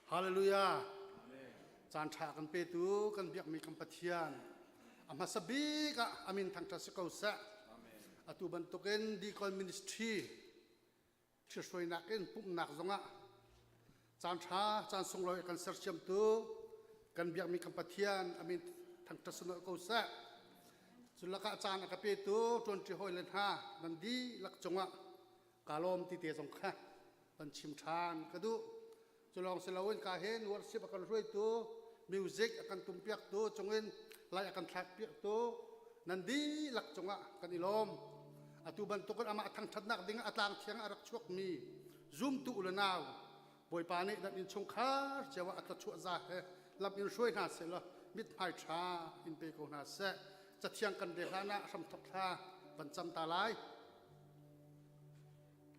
Hallelujah. Caan ṭha kan petu kan biakmi kan Pathian a hmasa bik ah amin thangṭhat si ko seh. Atu bantukin Deacon Ministry ṭhithruainak in pumhnak zongah caan ṭha caan sunglawi kan sersiamtu kan biakmi kan Pathian amin thangṭhat si ko seh. Cu lakah caan a ka petu ṭuanṭi hawile hna nan dihlak cungah kaa lawm ti te zong kha kan chim ṭhan ka duh. Cu lawng si loin ka hin worship a kan hruaitu, music a kan tumpiaktu cungin lai a kan thlakpiaktu nan dihlak cungah kan i lawm. Atu bantukin amah thangṭhatnak ding a tlang thiang a rak chuakmi zumtu u le nau Bawipa nih nan innchungkhar cio ah a thluachuah za he lam in hruai hna sehlaw mithmai ṭha in pe ko hna seh. Cathiang kan rel hlan ah hramthok thla van cam ta lai.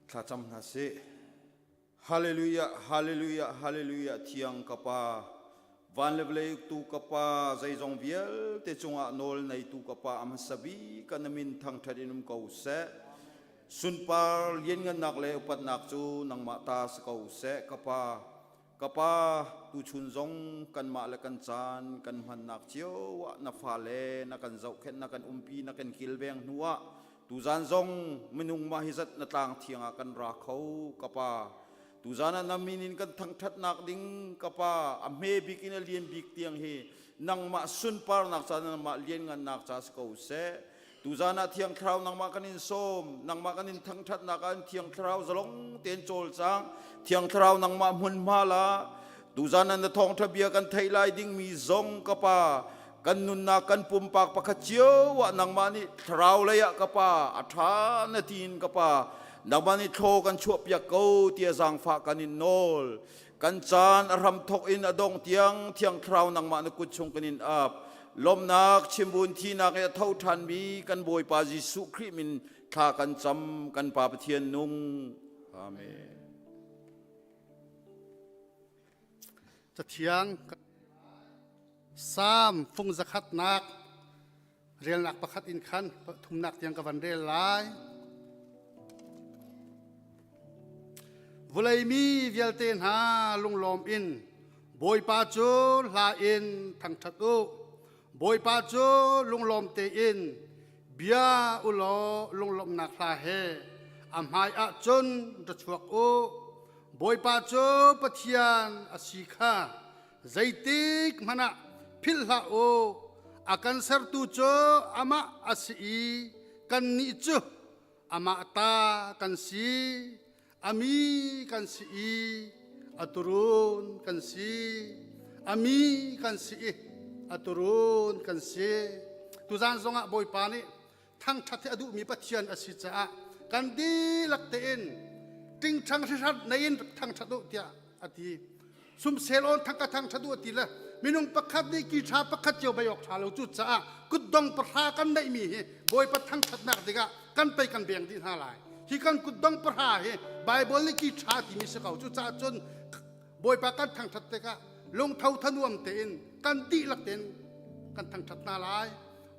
Thlacam hna sih. Hallelujah, hallelujah, hallelujah, thiang ka Pa. Van le vawlei uktu ka Pa, zeizong vialte cungah nawl neitu ka Pa, a hmasa bik kan min thangṭhat in um ko seh. Sunpar lianngannak le upatnak cu nangmah ta si ko seh, ka Pa. Ka Pa, tuchun zong kanmah le kan caan kan hmannak cio ah na fale na kan zohkhenh, na kan umpi, na kan kilveng hnu ah Tuzan zong minung mah hi zat na tlang thiang ah kan ra kho ka pa. Tuzan ah na min in kan thangṭhatnak ding ka pa a hme bik in a lian bik tiang hi nangmah sunparnak ca nangmah lianngannak ca si ko seh. Tuzan ah Thiang Thlarau nangmah kan in sawm, nangmah kan in thangṭhatnak ah Thiang Thlarau zalong tein cawlcang, Thiang Thlarau nangmah hmunhma la, tuzan ah na thawngṭha bia kan theih lai dingmi zong ka pa kan nunnak kan pumpak pakhat cio ah nangmah nih thlarau lei ah ka pa a ṭha na tiin ka pa nangmah nih thlaw kan chuahpiak ko tiah zaangfah kan in nawl kan caan a hram thok in a dong tiang thiang thlarau nangmah na kut chung kan in ap lawmnak chimbun thinak i a tho ṭhanmi kan Bawipa Jesuh Khrih min thla kan cam kan Pa Pathian nung amen Cathiang Salm fung zakhatnak relnak pakhat in khan thumnak tiang ka van rel lai. Vawlei mi vialte hna lunglawm in Bawipa cu hla in thangṭhat u. Bawipa cu lunglawm tein bia u law lunglawmhnak hla he a hmai ah cun ra chuak u. Bawipa cu Pathian a si kha zeitik hmanh ah philh hlah u. A kan sertu cu amah a si i kannih cu amah ta kan si. A mi kan si i a turun kan si. A mi kan si i a turun kan si. Tuzan zongah Bawipa nih thangṭhat hi a duhmi Pathian a si caah kan dihlak tein ṭingṭhang hrihrat nei in thangṭhat u tiah a ti. Sumsel on thang ka thangṭhat u a ti le minung pakhat nih ki ṭha pakhat cio bei awk ṭha lo cu caah kutdong pahra kan neihmi hi Bawipa thangṭhatnak dingah kan pei kan beng dih hna lai. Hi kan kutdong pahra hi Bible nih ki ṭha timi si ko. Cucaah cun Bawipa kan thangṭhat tikah lungtho thanuam tein kan dihlak tein kan thangṭhat hna lai.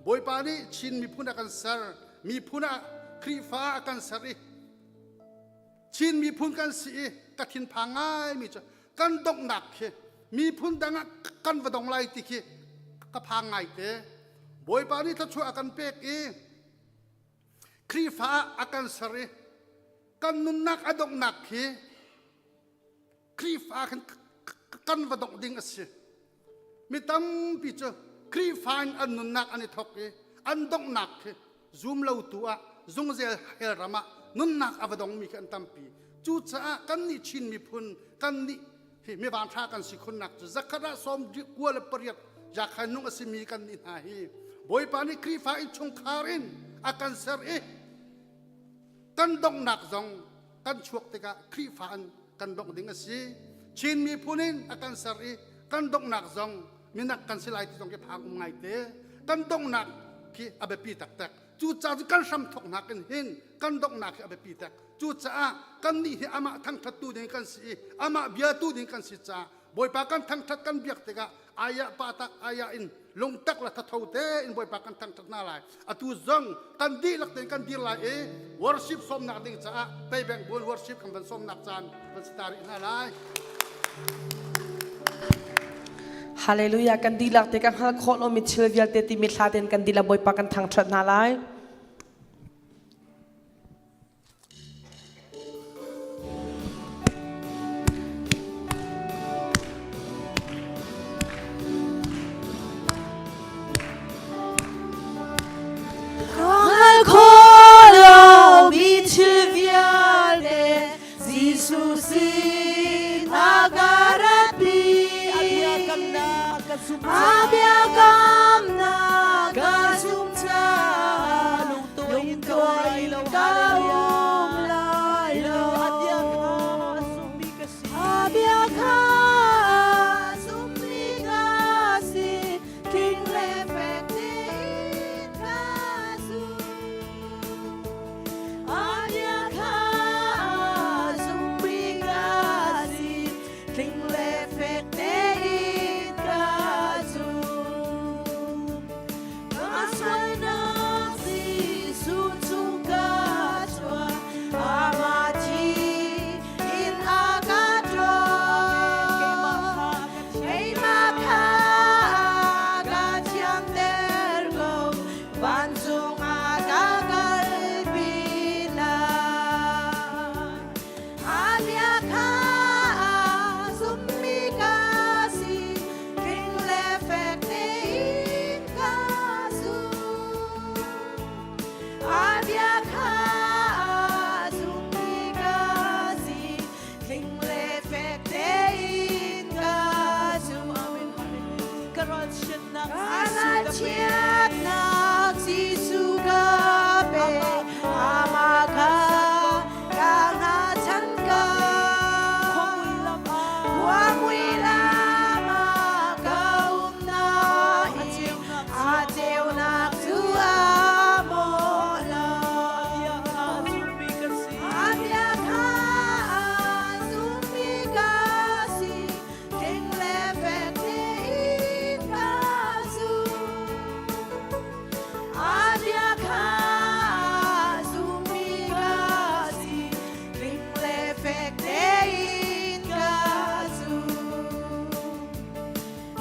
Bawipa nih Chin miphun a kan ser, miphun ah Khrihfa a kan ser i Chin miphun kan si i ka thinphang ngaimi cu kan donghnak khi miphun dang ah kan va dong lai ti khi ka phang ngai te. Bawipa nih thluachuah a kan pek i Khrihfa ah a kan ser i kan nunnak a donghnak khi Khrihfa khan kan va dongh ding a si. Mi tampi cu Khrihfa in an nunnak an i thawk i an donghnak khi zum lo tu ah zungzel hell ram ah nunnak a va dongmi khi an tampi. Cucaah kannih Chin miphun kannih hi mi vanṭha kan si khunnak cu zakhat ah sawm kua le pariat yakhan nung a simi kannih hna hi Bawipa nih Khrihfa innchungkhar in a kan ser i kan donghnak zong kan chuak tikah Khrihfa in kan dongh ding a si. Chin miphun in a kan ser i kan donghnak zong minak kan si lai ti zong khi phang um ngai te. Kan donghnak khi a biapi taktak. Cucaah cu kan hram thawknak in hin kan donghnak hi a biapi tak. Cucaah kannih hi amah thangṭhattu ding kan si i amah biatu ding kan si caah Bawipa kan thangṭhat kan biak tikah ayah pa tak ayah in lungtak le thatho tein Bawipa kan thangṭhat hna lai. Atu zong kan dihlak tein kan dir lai i worship sawmnak ding caah Paybank Bull worship kan van sawmnak caan van si ta rih hna lai. Hallelujah kan dihlak te ka hngal khawh lomi thil vialte timi thla tein kan dihlak Bawipa kan thangṭhat hna lai. Hngal khawh lomi thil vialte Jesuh sin a ka ratpi. A biakamnak ka zumh caah lungtuai in ka um lai lo. A bia kha zummi ka si, tling le fek tein ka zum. A bia kha zummi ka si, tling le fek tein ka zum. Ka sualnak Jesuh chung ka chuah, amah thi in a ka ṭawl. Keimah kha ka thianter ko, vancung ah ka kalpi lai. A bia kha zummi ka si, tling le fek tein ka zum. A bia kha zummi ka si, tling le fek tein ka zum. Ka ralchiatnak Ka ralchiatnak Jesuh ka pe, amah kha ka hngatchan ko. Khua mui lam ah ka um nain, a ceunak cu a maw lo. A bia kha zummi ka si, tling le fek tein ka zum. A bia kha zummi ka si, tling le fek tein ka zum.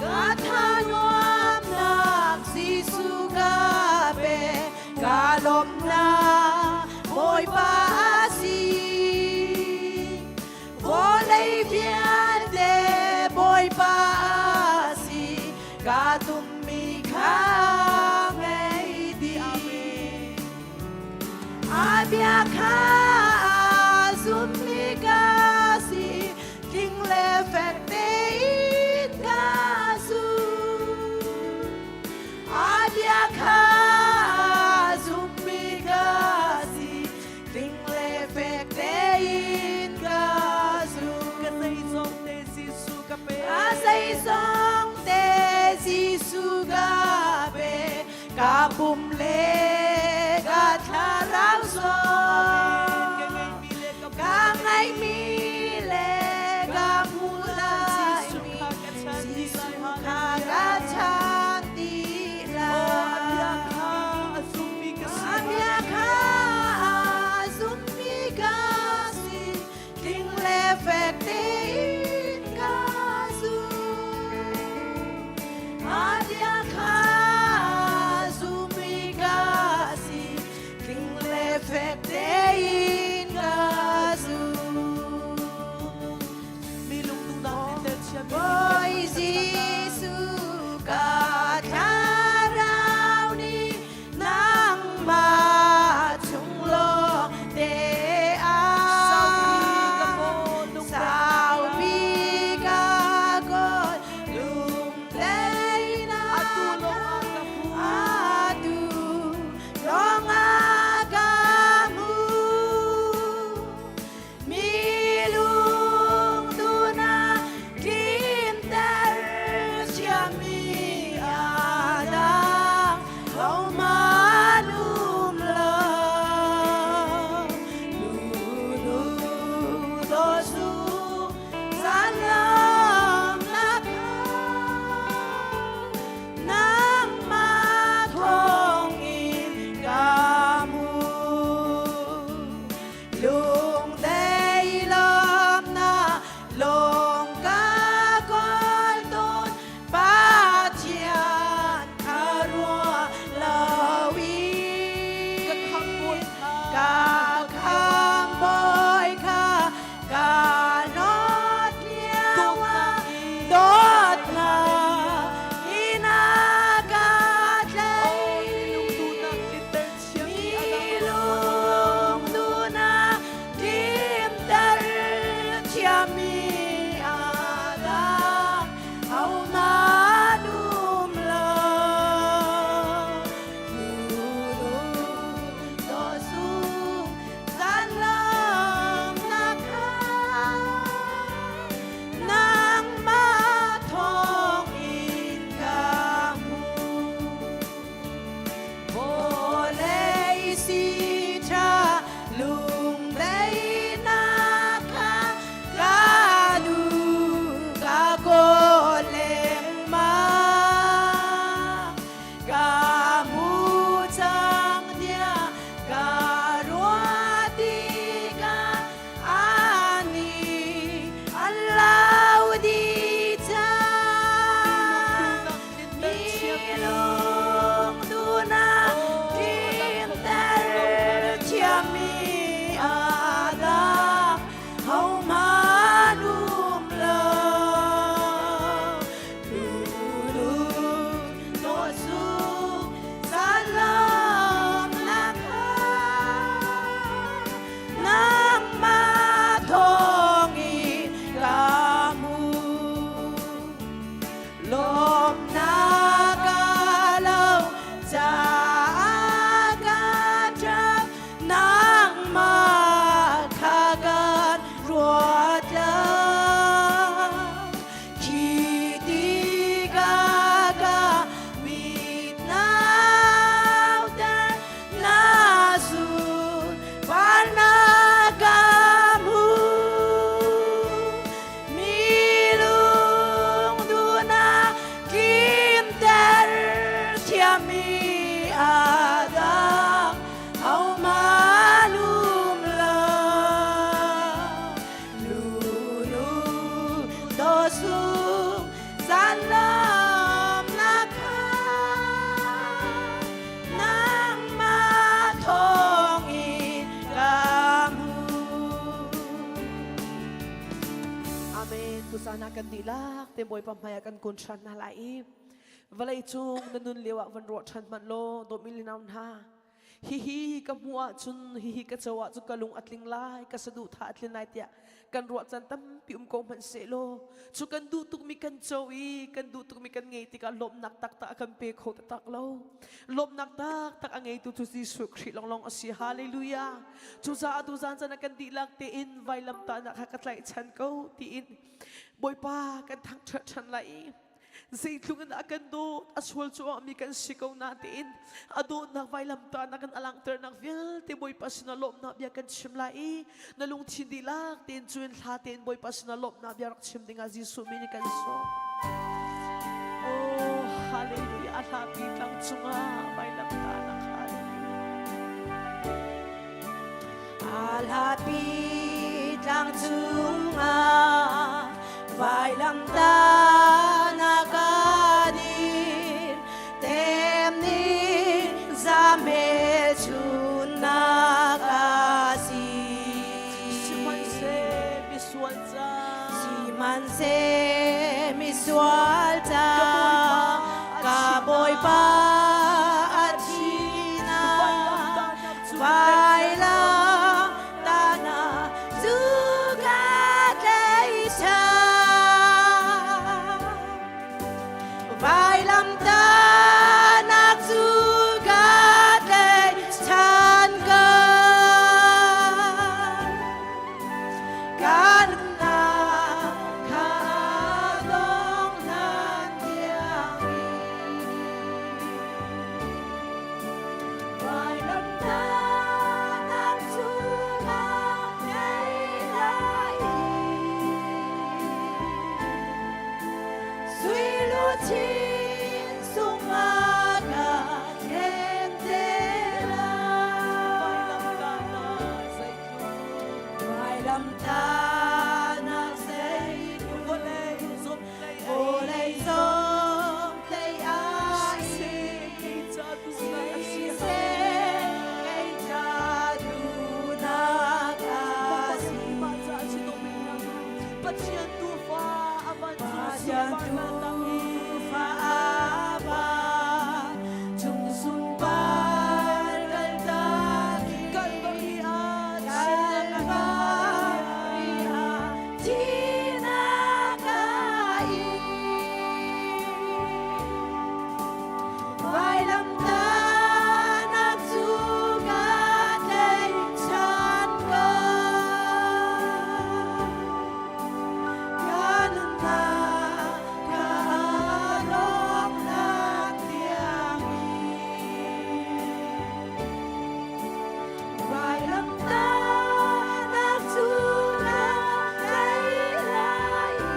Ka thanuamnak Jesuh ka pe, ka lawmhnak Bawipa a si. Vawlei vialte Bawipa a si, ka tummi kha ngei dih. A bia kha zummi ka si, tling le fek tein ka zum. A bia kha zummi ka si, tling le fek tein ka zum. Ka zeizong te Jesuh ka pe. Ka zeizong te Jesuh ka pe, ka pum le ka thlarau zong. Ka ngeihmi le ka Ka ngeihmi le ka hmuh laimi, Jesuh kha ka chan dih lai. Jesuh kha ka chan dih Oh, a bia lai. kha a zummi ka si. A bia kha zummi ka si, tling le fek tein ka zum. A bia kha zummi Kan dihlak te Bawipa hmaiah kan kun ṭhan hna lai i vawlei cung na nun lio ah van ruah ṭhan hmanh law dawtmi le nau hna, hihi ka hmuh ahcun, hihi ka co ahcun ka lung a tling lai, ka saduhthah a tlin lai tiah kan ruah caan tampi um ko hmanh sehlaw, cu kan duh tukmi kan co i kan duh tukmi kan ngei tikah lawmhnak taktak a kan pe kho taktak lo. Lawmhnak taktak a ngeitu cu Jesuh Khrih lawnglawng a si. Hallelujah. Cucaah tuzaan caan ah kan dihlak tein vailamtahnak kha ka tlaihchan ko tiin Bawipa kan thangṭhat ṭhan lai i zeitluk in a kan dawt, a sual cuahmi kan si ko na tiin a dawtnak vailamtahnak in a langhternak vialte Bawipa sinah lawmhnak bia kan chim lai i na lungthin dihlak tein cuin hla tein Bawipa sinah lawmhnak bia rak chim dingah Jesuh min in kan sawm. Oh, hallelujah, a hlapi tlang cungah vailamtahnak, hallelujah. A hlapi tlang cungah vailamtahnak a dir, tem nih zamel chunnak a si. Sihmanhseh misual ca, Sihmanhseh misual ca, ka ka Bawipa Bawipa a thihnak, vailamtahnak cu ka tlaihchan. Vailamtahnak cu ka tlaihchan ko. Ka nunnak kha dong hlan tiangin vailamtahnak cu ka tei lai i sui luchin sungah ka khen te lai. Vailamtahnak zeitluk vawlei zong tlei ai, siseh kei ca duhnak a si. Pathian tuufa a van Pathian tuufa a van cung sunpar kaltak in Kalvari ah Kalvari ah thihnak a ing. Vailamtahnak cu ka tlaihchan ko. Ka nunnak ka rawknak tiangin vailamtahnak cu ka tei lai i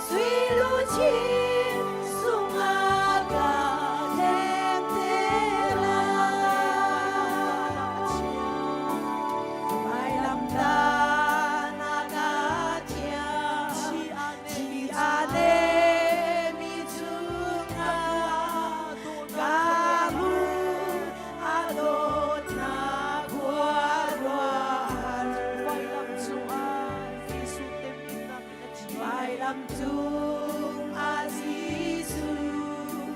sui luchin sungah ka tleng te lai. Vailamtahnak a thiang, thi a nemi cungah ka mu a dawtnak khuaruahhar. Vailam cungah Jesuh temhinnak in a thi. Vailam cungah Jesuh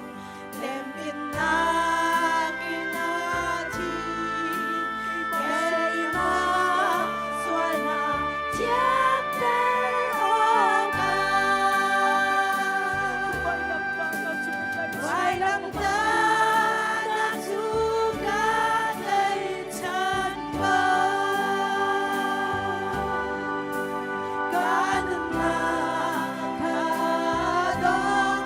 tempinnak in a thi. Keimah sualnak thianter awkah vailamtahnak cu ka tlaihchan ko. Ka nunnak kha dong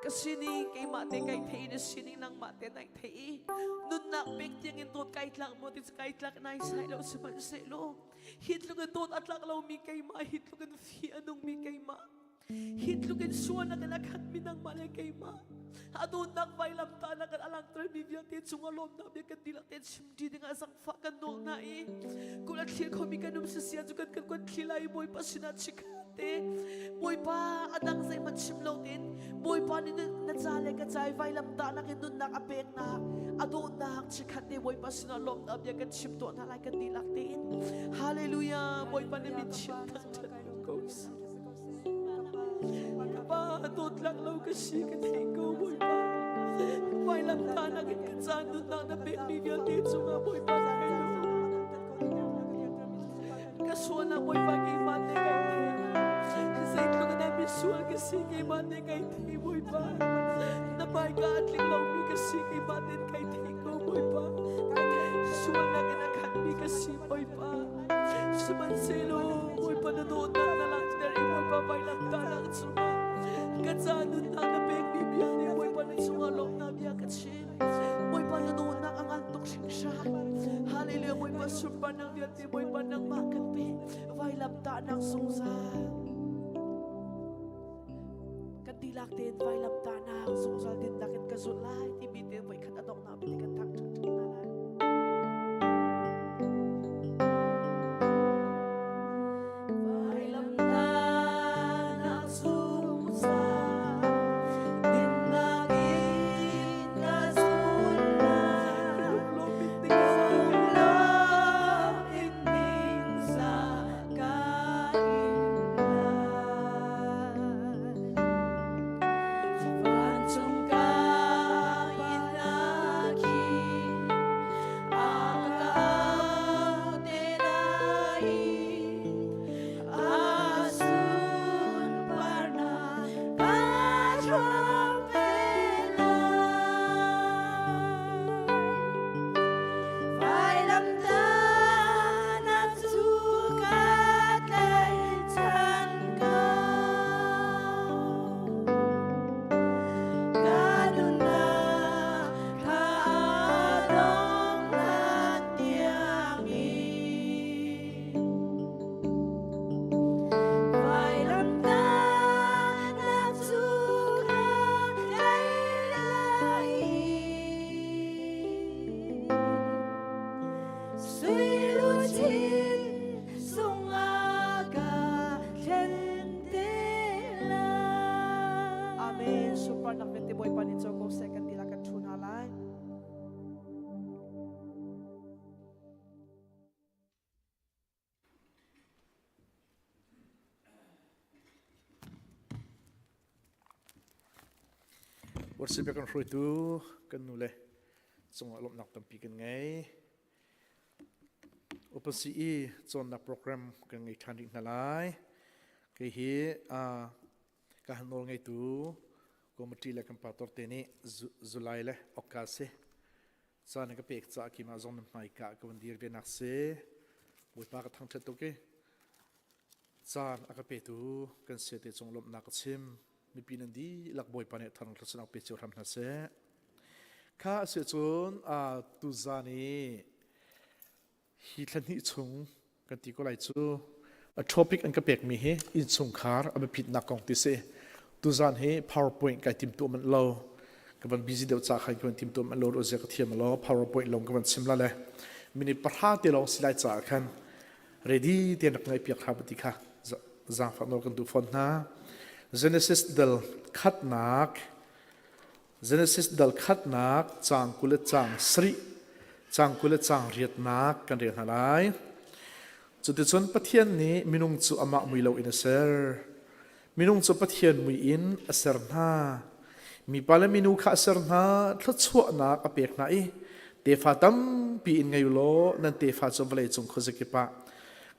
Ka sining keimah te kai thei na sining nangmah te nai thei i nunnak pek tiang in dawt kai tlak maw ti cu kai tlak nai sai lo sihmanhsehlaw hi tluk in dawt a tlak lomi keimah hi tluk in fi a nungmi keimah hi tluk in sualnak in a khatmi nangmah le keimah a dawtnak vailam tahnak in a langhtermi vialte cungah lawmnak bia kan dihlak tein chimṭi dingah zangfah kan nawl hna i kul a thlir khomi kan um sisia cu kan kan kan thli lai i Bawipa sinah chikhat te Bawipa a dang zeihmanh chim lo tein Bawipa nih na ca le ka ca i vailam tahnak in nunnak a peknak a dawtnak chikhat te Bawipa sinah lawmnak bia kan chim tuah hna lai kan dihlak tein Hallelujah Bawipa nih min chim thangṭhat ko Pa dawtlak lo ka si ka thei ko Bawipa. Vailam tahnak in ka caan nunnak na pekmi vialte cungah Bawipa ka kai lo. Ka sualnak Bawipa keimah te kai thei. Zeitluk in dah misual ka si keimah te kai thei Bawipa. Na hmaika a tling lomi ka si keimah tein kai thei ko Bawipa. Sualnak in a khatmi ka si Bawipa. Sihmanhsehlaw Bawipa na dawtnak na langhter i Bawipa vailamtahnak cungah ka ca nunnak na pekmi bia nih Bawipa na cungah lawmhnak bia ka chim. Bawipa na dawtnak a ngan tuk hringhran. Hallelujah Bawipa sunparnak vialte Bawipa nangmah kan pe. Vailamtahnak zungzal. Kan dihlak tein vailamtahnak zungzal dinnak in ka zulh lai timi te voikhat a donghnak bik kan thangṭhat ṭhan hna lai. Vailamtahnak zungzal dinnak in ka zul lai. Lunglawm in ningzah ka in lai. Vancung ka inn ah khin a ka auh te lai i a sunparnak kaa hrawm ve lai. Vailamtahnak cu ka tlaihchan ko. Ka nunnak kha a dong hlan tiangin. Vailamtahnak cu ka tlaih lai i Sui luchin sungah ka thlen te lai. Amen. Sunparnak vialte Bawipa nih co ko seh kan ti la kan thu hna lai. Worship kan hruaitu kan nu le cungah lawmhnak tampi kan ngei. Open CE cawnnak program kan ngei ṭhan rih hna lai. Kei hi ka han nawl ngeitu committee le kan pastor te nih July le August si caan ka pek caah keimah zong nan hmaika ka van dir ve nak si. Bawipa ka thangṭhat tuk i caan a ka petu kan siate cung lawmhnak ka chim. Mipi nan dihlak Bawipa nih thar thluachuahnak pe cio hram hna seh. Kha a si cun tuzan i hi thla hnih chung kan ti ko lai cu a topic an ka pekmi hi innchungkhar a biapitnak kong ti si. Tuzan hi PowerPoint kai tim tuah manh lo. Ka van busy deuh ca khan ka van tim tuah manh lo rozia ka thiam lo PowerPoint lawng ka van chim la le minute pahra te lawng si lai caah khan ready te rak ngaih piak hram ti kha zaangfah nawl kan duh fawn hna. Genesis dal khatnak Genesis dal khatnak caang 20 le caang sarih caang 20 le caang riatnak kan rel hna lai. Cuticun Pathian nih minung cu amah mui lo in a ser. Minung cu Pathian mui in a ser hna. Mipa le minu kha a ser hna, thluachuahnak a pek hna i tefa tampi in ngei u law nan tefa cu vawlei cung khuazakip ah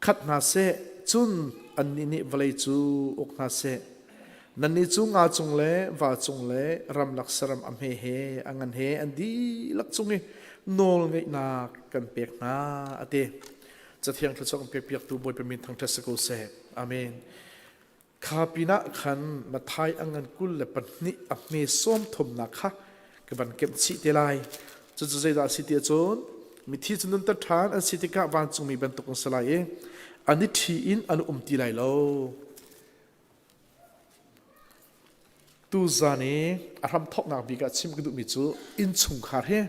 khat hna seh, cun annih nih vawlei cu uk hna seh. Nannih cu nga cung le va cung le ramlak saram a hme he a ngan he an dihlak cung i nawl ngeihnak kan pek hna a ti. Cathiang thluachuah kan pekpiaktu Bawipa min thangṭhat si ko seh. Amen. Kha pinah khan Matthai a ngan 22 a hme sawm thumnak kha ka van kemh chih te lai. Cucu zeidah a si ti ahcun mithi cu nunter ṭhan an si tikah vancungmi bantuk an si lai i an i ṭhi in an um ti lai lo. Tuzan i a hramthawknak bik ah chim ka duhmi cu innchungkhar hi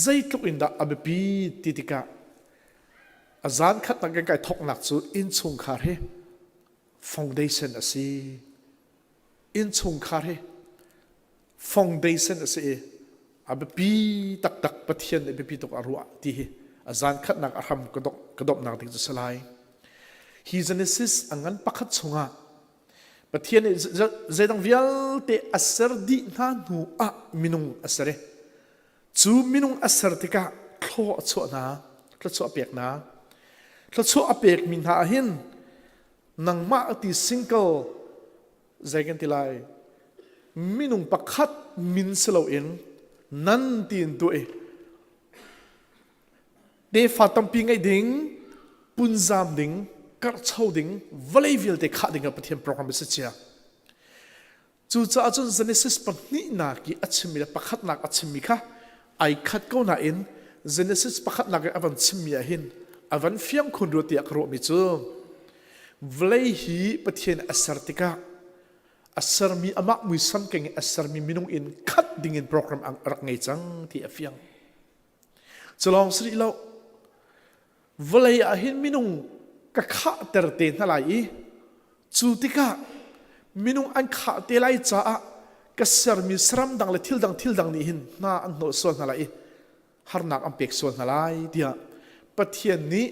zeitluk in dah a biapi ti tikah a zan khatnak kan kai thawknak cu innchungkhar hi foundation a si. Innchungkhar hi foundation a si i a biapi taktak Pathian nih biapi tuk a ruah ti hi a zan khatnak a hram ka domhnak ding cu si lai. Hi Genesis a ngan pakhat chungah Pathian nih zeidang vialte a ser dih hna hnu ah minung a ser i cu minung a ser tikah thlaw a chuah hna, thluachuah a pek hna. Thluachuah a pekmi hna ah hin nangmah ti single zei kan ti lai minung pakhat min si loin nan tiin tuah i tefa tampi ngeih ding punzam ding karhcho ding vawlei vialte khah ding ah Pathian program a si cia cucaah cun Genesis pahnihnak i a chimmi le pakhatnak a chimmi kha ai khat ko nain Genesis pakhatnak i a van chimmi ah hin a van fiang khun rua tiah ka ruahmi cu vawlei hi Pathian a ser tikah a sermi amah muisam keng i a sermi minung in khat dingin program a rak ngei cang ti a fiang. Culawng si rih lo vawlei ah hin minung ka khahter te hna lai i cu tikah minung an khah te lai caah ka sermi saram dang le thil dang thil dang nih hin hna an hnawh sual hna lai i harnak an pek sual hna lai tiah Pathian nih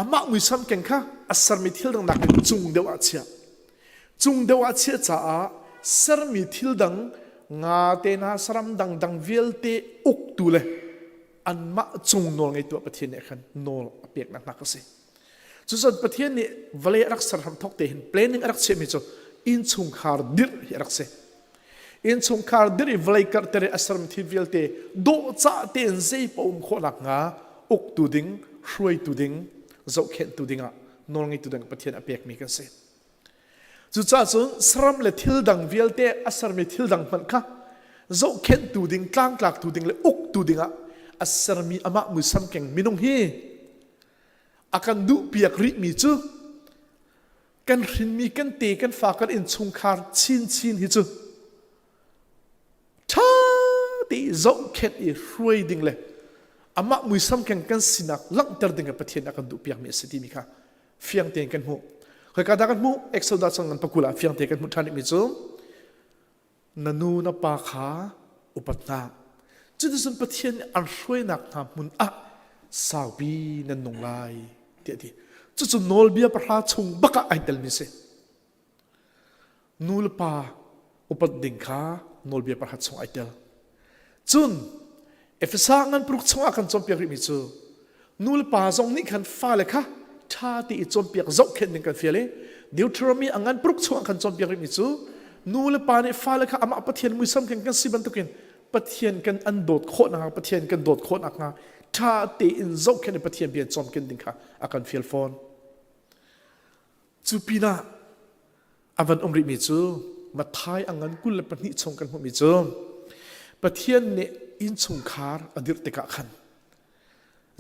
amah muisam keng kha a sermi thil dang nakin cung deuh ah chiah. Cung deuh ah chiah caah sermi thil dang nga te hna saram dangdang vialte uktu le anmah cung nawl ngeitu ah Pathian nih khan nawl a peknak hna ka si. Cucun Pathian nih vawlei a rak ser hram thawk te hin planning a rak chiahmi cu innchungkhar dirh hi a rak si. Innchungkhar dirh i vawlei karhter i a sermi thil vialte dawhcah tein zei paoh um khawh nakhnga uktu ding, hruaitu ding, zohkhenhtu dingah nawlngeitu ding Pathian a pekmi kan si. Cucaah cun saram le thil dang vialte a sermi thil dang hmanh kha zohkhenhtu ding, tlangtlaktu ding le uktu dingah a sermi amah muisam keng minung hi a kan duhpiak rihmi cu kan hrinmi kan te kan fa kan innchungkhar chinchin hi cu ṭha te zohkhenh i hruai ding le amah muisam keng kan sinak langhter ding ah Pathian a kan duhpiakmi a si timi kha fiang tein kan hmuh. Khoika dah kan hmuh? Exodus cang kan pakul ah fiang tein kan hmuh ṭhan mi cu na nu na pa kha upat hna. Cuticun Pathian nih an hruainak hna hmun ah saupi nan nung lai tiah a ti. Cucu nawlbia pahra chung bak ah ai telmi si. Nu le pa upat ding kha nawlbia pahra chung ai tel. Cun Efesa ngan paruk chungah kan cawnpiak rihmi cu nu le pa zong nih khan fale kha ṭha ti i cawnpiak zohkhenh ding kan fial i Deuteronomy a ngan paruk chungah kan cawnpiak rihmi cu nu le pa nih fale kha amah Pathian muisam keng kan si bantukin Pathian kan an dawt khawh nakhnga Pathian kan dawt khawh nakhnga ṭha tein zohkhenh i Pathian bia cawmken ding kha a kan fial fawn. Cu pinah a van um rihmi cu Matthai a ngan 22 chung kan hmuhmi cu Pathian nih innchungkhar a dirh tikah khan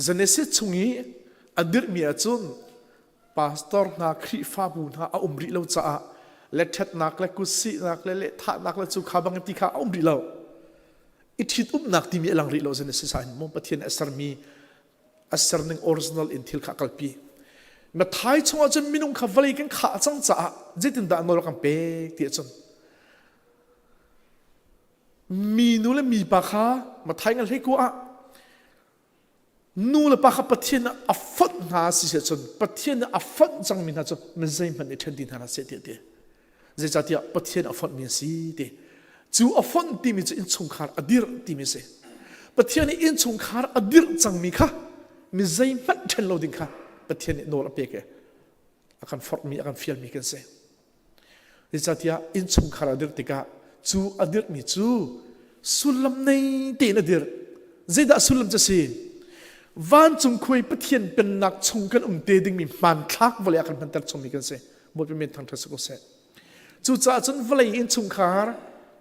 Genesis chung i a dirhmi ahcun pastor hna Khrihfabu hna a um rih lo caah le ṭhatnak le kutsihnak le lehthahnak le cu kha bang ti kha a um rih lo i ṭhitumnak timi a lang rih lo Genesis ah hin maw Pathian a sermi a serning original in thil kha a kalpi Mathai chungah cun minung kha vawlei kan khah cang caah zeitindah nawl kan pek ti ahcun mi nu le mi pa kha Mathai ngan hlei ah nu le pa kha Pathian a fonh hna si si cun Pathian a fonh cangmi hna cu mi zeihmanh i ṭhen ti hna hlah seh tiah ti Zeicahtiah Pathian a fonhmi a si ti. Cu a fonh timi cu innchungkhar a dirh timi a si. Pathian nih innchungkhar a dirh cangmi kha mi zeihmanh ṭhen lo ding kha Pathian nih nawl a pek i a kan forhmi a kan fialmi kan si. Zeicahtiah innchungkhar a dirh tikah cu a dirhmi cu sullam nei tein a dirh. Zeidah sullam cu si? Vancung khuai Pathian pennak chung kan um te dingmi hmanthlak vawlei ah kan hmanter chungmi kan si. Bawipa min thangṭhat si ko seh. Cucaah cun vawlei innchungkhar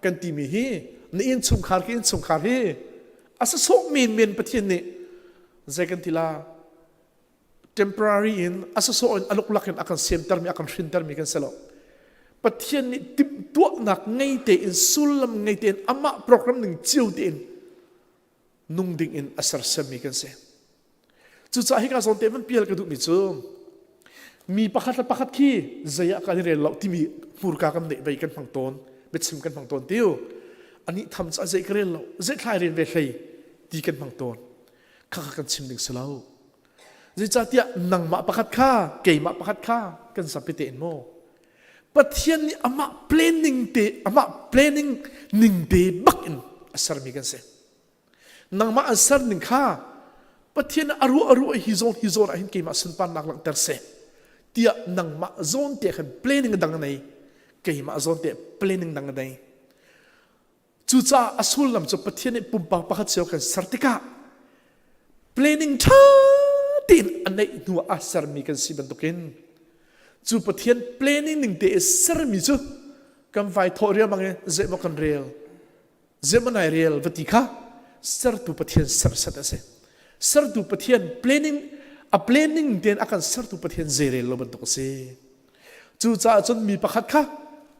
kan timi hi na innchungkhar ka innchungkhar hi a sasawh menmen Pathian nih zei kan ti la temporary in a sasawh in a luklak in a kan semtermi a kan hrintermi kan si lo. Pathian nih timhtuahnak ngei tein sullam ngei tein amah program ning cio tein nung ding in a sersiammi kan si. Cucaah hika zawn te van pial ka duhmi cu mi pakhat le pakhat khi zei ah kan i rel lo timi hmurka kan neih vei kan hmang tawn biachim kan hmang tawn tiu anih tham cu a zei ka rel lo zei thlai rel ve hlei ti kan hmang tawn kha kha kan chim ding si lo zeicahtiah nangmah pakhat kha keimah pakhat kha kan zapi tein maw Pathian nih amah planning te amah planning ning te bak in a sermi kan si Nangmah an ser ning kha Pathian a ruah a ruah hi zawn hi zawn ah hin keimah sunparnak langhter seh tiah nangmah zawn te khan planning dang a nei keimah zawn te planning dang a nei cucaah a sullam cu Pathian nih pumpak pakhat cio kan ser tikah planning ṭha tein a neih hnu ah a sermi kan si bantukin cu Pathian planning ning te i sermi cu kan vai thawh riangmang i zeimaw kan rel Zeimaw nai rel va ti kha sertu Pathian serhsat a si. Sertu Pathian planning a planning tein a kan sertu Pathian zei rel lo bantuk a si. Cucaah cun mi pakhat kha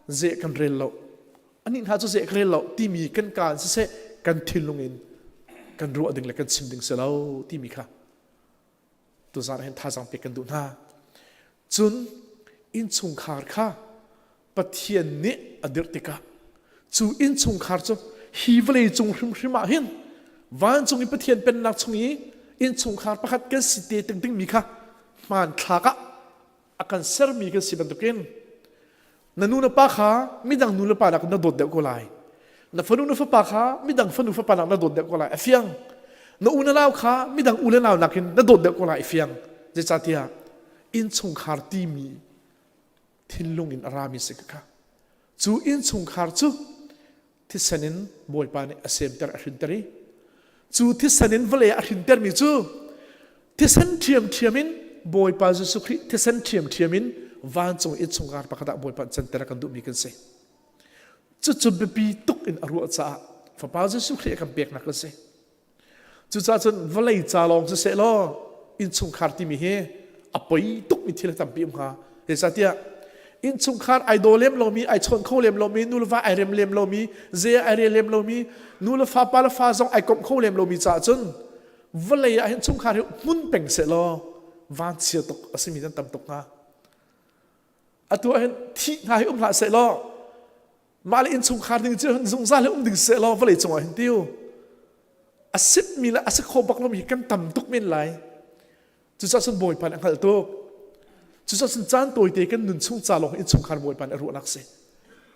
ze kan rel lo. Anih hna cu ze ka rel lo timi kan kaan siseh kan thinlung in kan ruah ding le kan chim ding si lo timi kha tuzaan hin thazaang pek kan duh hna. Cun innchungkhar kha Pathian nih a dirh tikah cu innchungkhar cu hi vawlei cung hrimhrim ah hin vancung i Pathian pennak chung i innchungkhar pakhat kan si te ding dingmi kha hmanthlak ah a kan sermi kan si bantukin na nu na pa kha midang nu le pa nak na dawt deuh ko lai na fanu na fapa kha midang fanu fapa nak na dawt deuh ko lai a fiang na u na nau kha midang u le nau nakin na dawt deuh ko lai a fiang zeicahtiah innchungkhar timi thinlung in a rami si kha cu innchungkhar cu thisen in Bawipa nih a semter a hrinter i cu thisen in vawlei a hrintermi cu thisen ṭhiamṭhiam in Bawipa Jesuh Khrih thisen ṭhiamṭhiam in vancung innchungkhar pakhat ah Bawipa canter a kan duhmi kan si cucu biapi tuk in a ruah caah Fapa Jesuh Khrih a kan peknak kan si Cucaah cun vawlei ca lawng siseh law innchungkhar timi hi a poi tukmi thil tampi um hnga. Zeicahtiah innchungkhar ai daw lem lomi, ai chawn kho lem lomi, nu le va ai rem lem lomi, ze ai rel lem lomi, nu le fa pa le fa zong ai komh kho lem lomi caah cun vawlei ah hin chungkhar hi hmun peng seh law vanchia tuk a simi nan tam tuk hnga. Atu ah hin thih hna hi um hlah seh law mah le innchungkhar ding cu zungzal he um ding seh law vawlei cungah hin tiu a sitmi le a si kho bak lomi hi kan tam tuk men lai cucaah cun bawipa nih a hngalh tuk cucaah cun caan tawite kan nun chung ca lawng innchungkhar bawipa nih a ruahnak si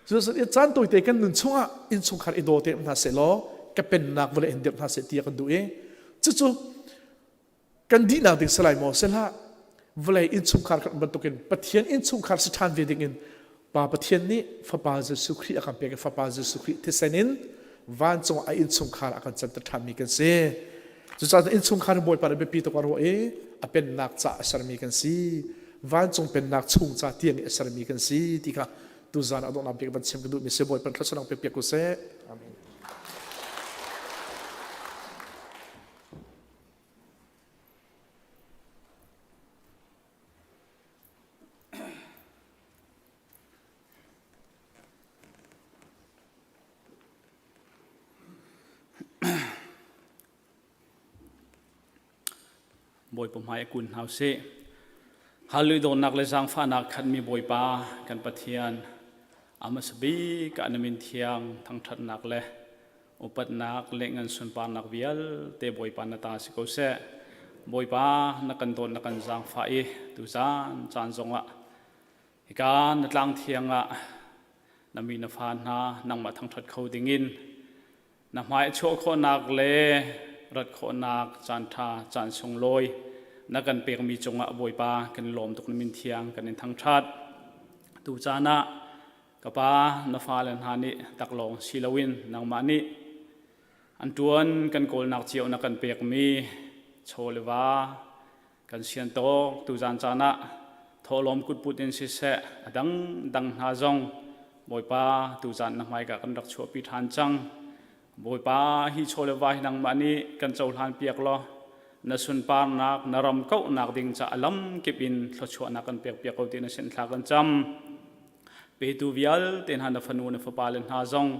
cucaah cun caan tawite kan nun chungah innchungkhar i daw te hna seh law ka pennak vawlei in dirh hna seh ti a kan duh i cucu Kan dihnak ding si lai maw? Si hlah. Vawlei innchungkhar kan bantukin Pathian innchungkhar si ṭhan ve dingin Pa Pathian nih Fapa Jesuh Khrih a kan pek i Fapa Jesuh Khrih thisen in vancung ah a innchungkhar a kan canter ṭhanmi kan si. Cucaah innchungkhar in Bawipa nih biapi tuk a ruah i a pennak ca a sermi kan si. Vancung pennak chung ca tiang i a sermi kan si ti kha tuzaan a donghnak bik van chim ka duhmi si Bawipa thluachuah pek piak ko seh. Amen. Bawipa hmai a kun hna usih. Hallelujah dawtnak le zaangfahnak khatmi Bawipa kan Pathian a hmasa bik ah na min thiang thangṭhatnak le Upatnak le ngan sunparnak vialte Bawipa na ta si ko seh. Bawipa na kan dawt na kan zaangfah i tuzaan caan zongah hika na tlang thiang ah na mi na fa hna nangmah thangṭhat kho dingin na hmai chuah khawhnak le rat khawhnak caan ṭha caan sunglawi na kan pekmi cungah Bawipa kan lawm tuk na min thiang kan in thangṭhat. Tu caan ah Ka pa, na fale hna nih taklawng si loin nangmah nih an ṭuan kan kawlnak cio na kan pekmi chaw le va kan sian tawk tuzaan caan ah. Thawhlawm kutput in siseh a dangdang hna zong Bawipa tuzan na hmaika kan rak chuahpi ṭhan cang. Bawipa hi chaw le va hi nangmah nih kan cohlan piak law na sunparnak na ram kauhnak ding ca a lam kip in thluachuahnak kan pek piak ko ti na sin thla kan cam. Petu vialte hna na fanu na fapa le hna zong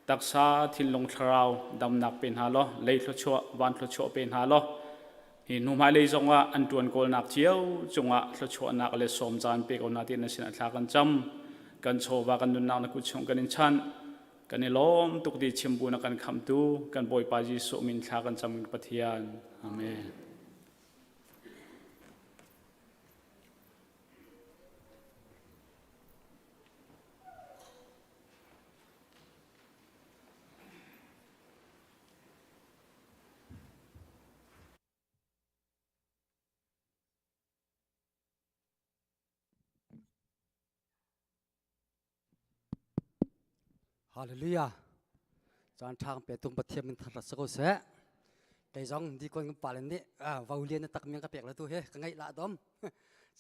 taksa thinlung thlarau damnak pe hna law lei thluachuah van thluachuah pe hna law hi hnu hmailei zongah an ṭuan kawlnak cio cungah thluachuahnak le sawm caan pe ko hna ti na sin thla kan cam. Kan chawva kan nunnak na kut chung kan in chanh. Kan i lawm tuk ti chimbu na kan khamtu kan Bawipa Jesuh min thla kan cam Pathian. Amen. Hallelujah. Caan ṭhang pe tung Pathian min thar rat ko seh. Kei zong di kon kan palen nih vaulian na tak miang ka pek la tu he ka ngaih la dom.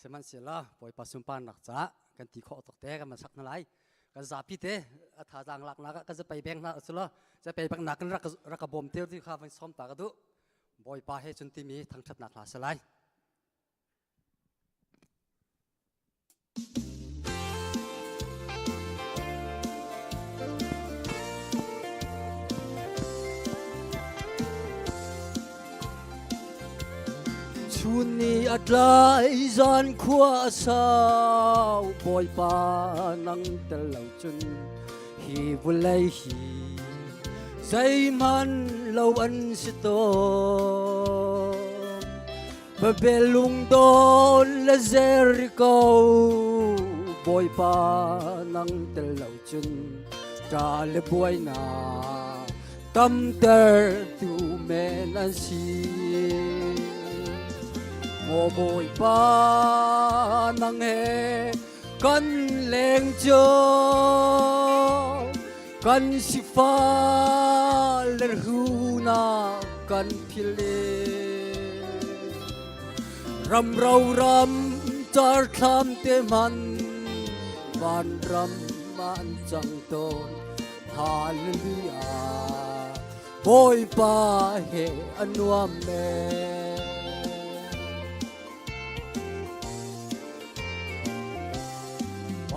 Sihmanhsehlaw Bawipa sunparnak caah kan ti khawh tuk te kan van sak hna lai. Kan zapi te a thazaang laknak ah kan zapei beng hna usulaw zapei beng nak kan rak rak ka bawm te ti kha van sawm ta ka duh. Bawipa he cun timi thangṭhatnak hla si lai. Chun ni a tlai zan khua a sau Bawipa nang tel lo cun hi vulei hi zeihmanh lo an si tawn Babel lungdawn le Jericho Bawipa nang tel lo cun ṭa le buainak tamter tu men an si. Maw Bawipa nang he kan leng cio kan sifah le hrunak kan philh ram ro ram car thlam te man van ram an cang tawn Hallelujah Bawipa he a nuam me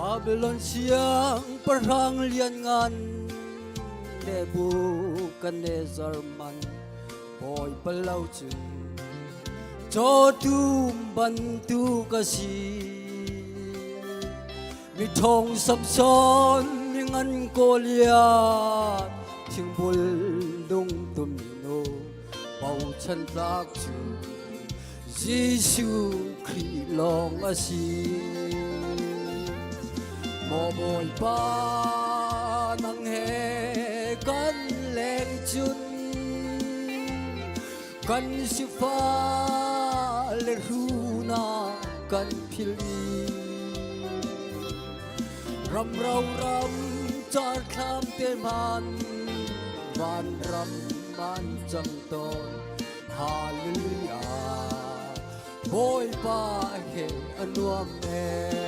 Babylon siangpahrang lianngan Nebuchadnezzar man Bawipa lo cu cawtum bantuk a si. Miṭhawng Samson mi ngan Goliath thingbul lungtum nu bochan tlak cu Jesuh Khrih lawng a si. Maw Bawipa nang he kan leng cun kan sifah le hrunak kan philh i ram ro ram car thlam te man van ram man cang tawn Hallelujah Bawipa he a nuam ee.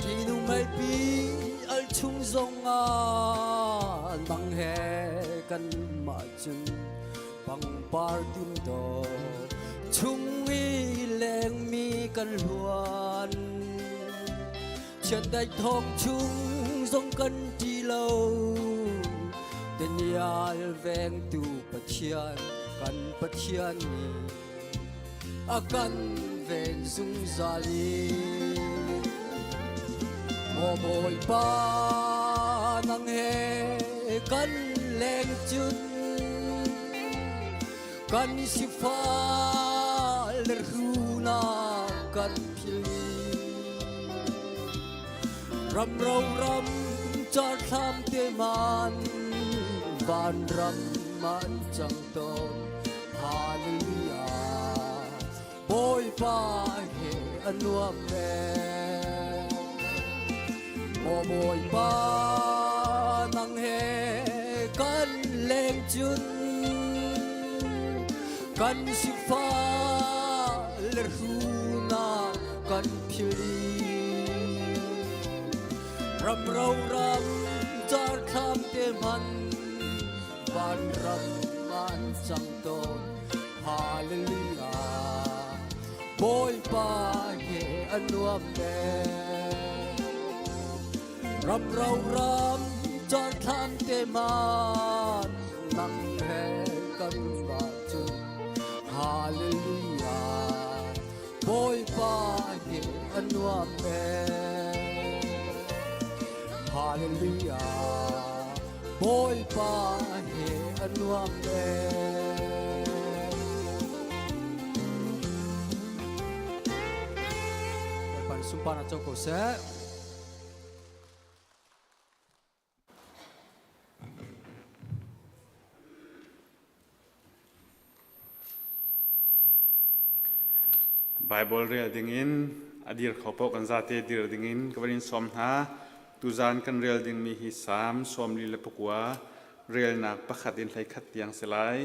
Ṭihnung meipi al chung zongah nang he kanmah cun pangpar dum dawh chung i lengmi kan hluan chiandeih thawng chung zong kan ṭi lo Daniel vengtu Pathian kan Pathian nih a kan ven zungzal i Maw Bawipa nang he kan leng cun kan sifah le hrunak kan philh ram ro ram car thlam te man van ram man cang tawn Hallelujah. Bawipa he a nuam ee. Maw Bawipa nang he kan leng cun kan sifah le hrunak kan philh ram ro ram car thlam te hman vanram an cang tawn. Hallelujah. Bawipa he a nuam ee. Ram ro ram car thlam te man nang he kan va cun. Hallelujah. Bawipa he a nuam ee. Hallelujah. Bawipa he a nuam ee. Bawipa nih sunparnak co ko seh. Bible rel dingin a dir kho paoh kan zate dir dingin ka van in sawm hna. Tuzan kan rel dingmi hi Salm 44 relnak pakhat in 11 tiang si lai.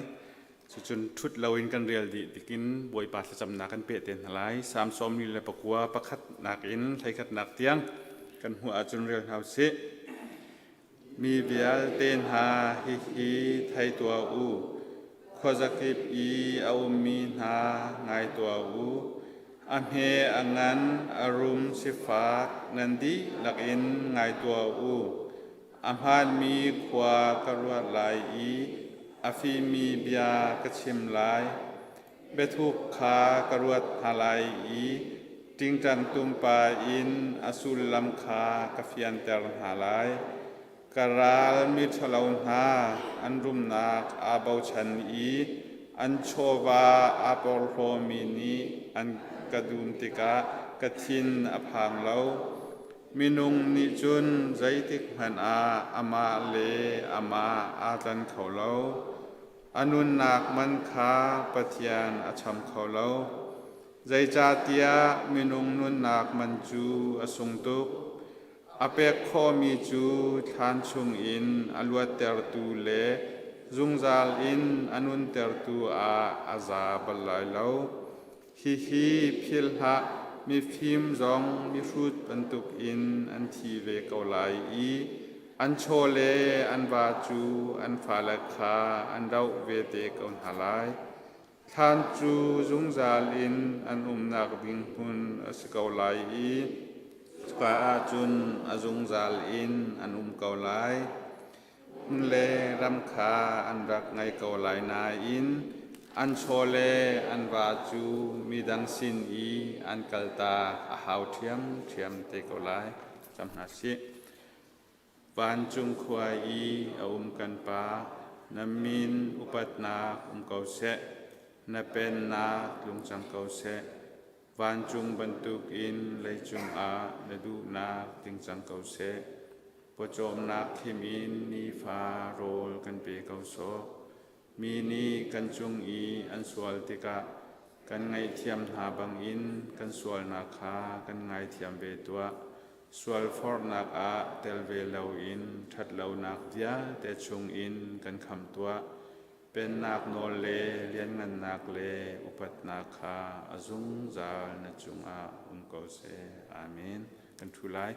Cucun ṭhut loin kan rel dih tikin Bawipa thlacamnak kan peh te hna lai. Salm 44 pakhat nakin hleikhatnak tiang kan hmuh ahcun rel hna usih. Mi vialte hna hihi thei tuah u, khuazakip i a ummi hna ngai tuah u. A hme a ngan, a rum sifak nan dihlak in ngai tuah u. A hmaanmi khua ka ruat lai i a fimmi bia ka chim lai. Biathuk kha ka ruat hna lai i ṭingṭang tumpa in a sullam kha ka fianter hna lai. Ka ral miṭhalo hna an rumnak aa bochan i an chawva aa porhlawmi nih an ka dum tikah ka thin a phang lo. Minung nih cun zeitikhmanh ah amah le amah aa tlan kho lo. A nunnak man kha Pathian a cham kho lo. Zeicahtiah minung nunnak man cu a sung tuk. A pek khawhmi cu thlan chungin a luattertu le zungzal in a nuntertu ah a za bal lai lo. Hihi philh hlah, mifim zong mihrut bantukin an thi ve ko lai i an chaw le an va cu an fale kha an doh ve te ko hna lai. Thlan cu zungzal in an umnak ding hmun a si ko lai i cuka ah cun a zungzal in an um ko lai. Hmun le ram kha an rak ngei ko lai nain an chaw le an va cu midang sin i an kaltak a hau ṭhiamṭhiam te ko lai. Cam hna sih. Vancung khua i a um kan Pa, na min upatnak um ko seh, na pennak tlung cang ko seh. Vancung bantukin leicung ah na duhnak tling cang ko seh. Pawcawmnak khim in nifa rawl kan pe ko sawh. Mi nih kan cung i an sual tikah kan ngaihthiam hna bangin kan sualnak kha kan ngaithiam ve tuah. Sual forhnak ah tel ve loin ṭhatlonak vialte chungin kan khamh tuah. Pennak nawl le lianngannak le upatnak kha a zungzal na cungah um ko seh. Amen. Kan ṭhu lai.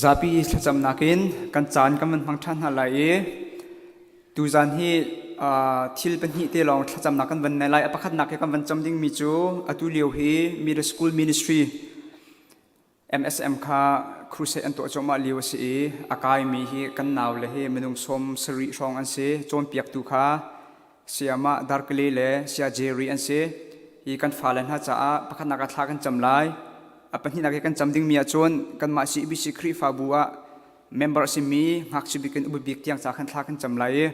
Zapi thlacamnak in kan caan kan van hmang ṭhan hna lai i tuzan hi thil pahnih te lawng thlacamnak kan van nei lai. A pakhatnak hi kan van cam dingmi cu atu lio hi Middle School Ministry MSM kha crusade an tuah cuahmah lio a si i a kaimi hi kan naule hi minung 70 hrawng an si. Cawnpiaktu kha Sayamah Darkle le Saya Jerry an si. Hi kan fale hna caah pakhatnak ah thla kan cam lai. A pahnihnak hi kan cam dingmi ahcun kanmah CBC Khrihfabu ah member a simi ngakchia bik in upa bik tiang ca khan thla kan cam lai i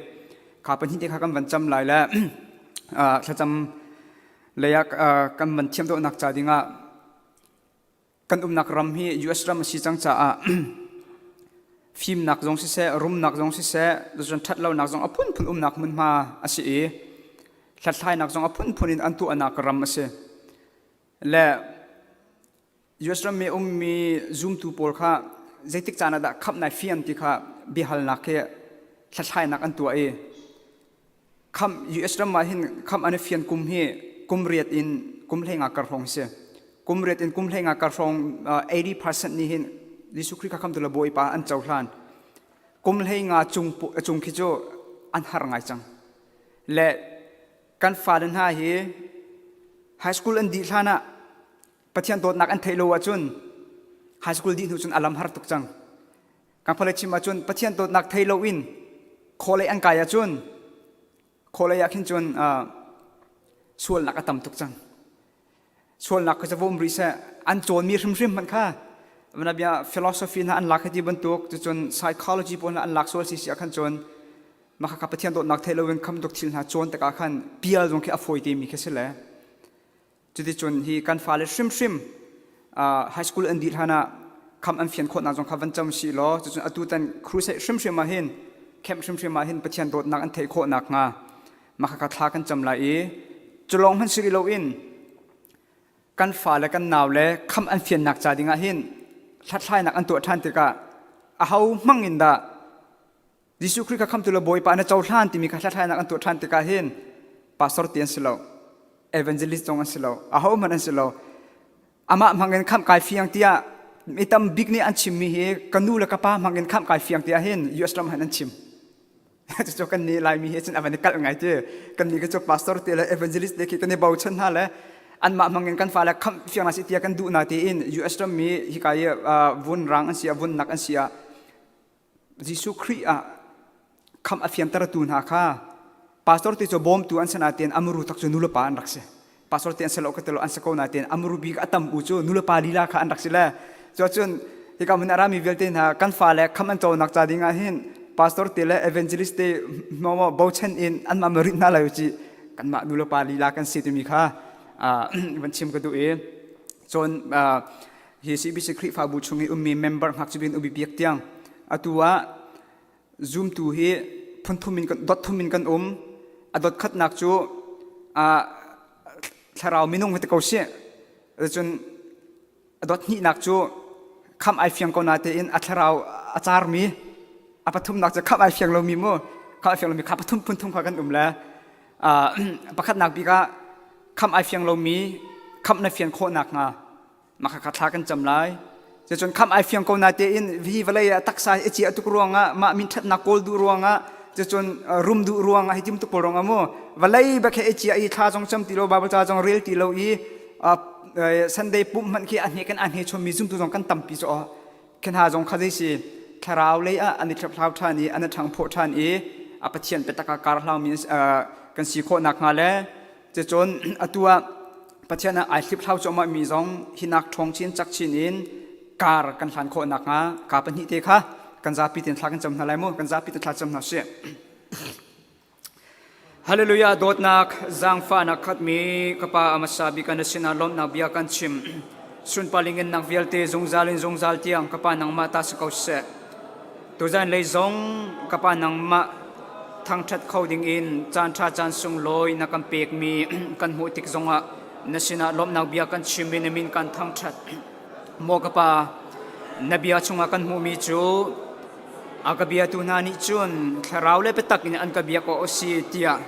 kha pahnih te kha kan van cam lai le thlacam lei ah kan van thiam dawhnak ca dingah. Kan umnak ram hi US ram a si cang caah fimnak zong siseh, rumnak zong siseh, cun ṭhatlonak zong a phunphun umnak hmunhma a si i hlathlainak zong a phunphun in an tuahnak ram a si. Le US ram i ummi zumtu pawl kha zeitik caan ah dah khamh nai fian ti kha biahalnak hi hlathlainak an tuah i Khamh US ram ah hin khamh an i fian kum hi kum riat in kum hleinga kar hrawng si. Kum riat in kum hleinga kar hrawng 80% nih hin Jesuh Khrih kha khamtu le Bawipa an cohlan. Kum hleinga cung cung khi cu an har ngai cang. Le kan fale hna hi high school an dih hlan ah Pathian dawtnak an theih lo ahcun high school dih hnu cun a lam har tuk cang. Kan fale chim ahcun Pathian dawtnak thei loin khawlei an kai ahcun khawlei ah khin cun sualnak a tam tuk cang. Sualnak kha va um rih seh an cawnmi hrimhrim hmanh kha bia philosophy hna an lak hiti bantuk cucun psychology pawl hna an lak sual si si ah khan cun mah kha Pathian dawtnak thei loin kham tuk thil hna cawn tikah khan pial zong khi a fawi te mi khi si le Cuticun hi kan fale hrimhrim high school an dih hlan ah kham an fian khawhnak zong kha van cam si law cucun atu tan crusade hrimhrim ah hin camp hrimhrim ah hin Pathian dawtnak an theih khawh nakhnga mah khakha thla kan cam lai i culawng hmanh si rih loin kan fale kan nau le kham an fiannak ca dingah hin hlathlainak an tuah ṭhan tikah aho hmang in dah Jesuh Khrih kha khamtu le Bawipa na cohlan timi kha hlathlainak an tuah ṭhan tikah hin pastor ti an si lo, evangelist zong an si lo, ahohmanh an si lo. Amah hmangin khamh kai fiang tiah mi tam bik nih an chimmi hi ka nu le ka pa hmangin khamh kai fiang tiah hin US ram han an chim. Cucu kan nih Laimi hi cun a van i kalh ngai ti. Kan nih cu pastor te le evangelist te khi kan i bochan hna le anmah hmangin kan fale khamh fiang na si tiah kan duh na tiin US ram mi hika i vun rang an si ah vun nak an si ah Jesuh Khrih ah khamh a fiantertu hna kha pastor te cu bawmtu an si nain amuru tak cu nulepa an rak si. Pastor te an si lo ka ti lo an si ko nain amuru bik a tam u cu nulepa lila kha an rak si le cuacun hika hmun a rami vialte hna kan fale khamh an conak ca ding ah hin pastor te le evangelist te maw bochan in anmah ma rinh hna lo ci kanmah nulepa lila kan si timi kha van chim ka duh i cun Hi CBC Khrihfabu chung i ummi member ngakchia ubi biak tiang atu ah zumtu hi phunthum in dot thum in kan um. A dot khatnak cu thlarau minung hi te ko si. Cun a dot hnihnak cu kham ai fiang ko na tein a thlarau a carmi a pathumnak cu kham ai fiang lomi mu kham ai fiang lomi kha pathum phunthum kha kan um le pakhatnak bik ah kham ai fiang lomi kham na fian khawh nak hnga mah kha thla kan cam lai cun kham ai fiang ko na tein hi vawlei ah taksa i cia tuk ruangah mah min ṭhatnak kawl duh ruangah cun rum duh ruangah hi tim tuk pawl ruangah mu vawlei bak he i cia i thla zong cam ti lo Bible ca zong rel ti lo i Sunday pumh hmanh khi a hne kan a hne chommi zumtu zong kan tampi cu khi hna zong kha zei si thlarau lei ah an i hlau ṭhan i an i ṭhangphawh ṭhan i a Pathian biatak ah kar hlaumi kan si khawh nakhnga le cucun atu ah Pathian ah ai hliphlau cuahmah mi zong hinak ṭhawng chin cak chin in kar kan hlan khawh nakhnga ka pahnih te kha kan zapi tein thla kan cam hna lai mu kan zapi tein thla cam hna sih. Hallelujah dawtnak zaangfahnak khatmi ka pa amasa bik na sinah lawmhnak bia kan chim sunparling in nak vialte zungzal in zungzal tiang ka pa nangmah ta si ko seh tuzan lei zong ka pa nangmah thangṭhat kho ding in caan ṭha caan sunglawi na kan pekmi kan hmuh tik zongah na sinah lawmhnak bia kan chim i na min kan thangṭhat maw ka pa na bia chungah kan hmuhmi cu A ka biatu hna nih cun thlarau le biatak in an ka biak awk a si tiah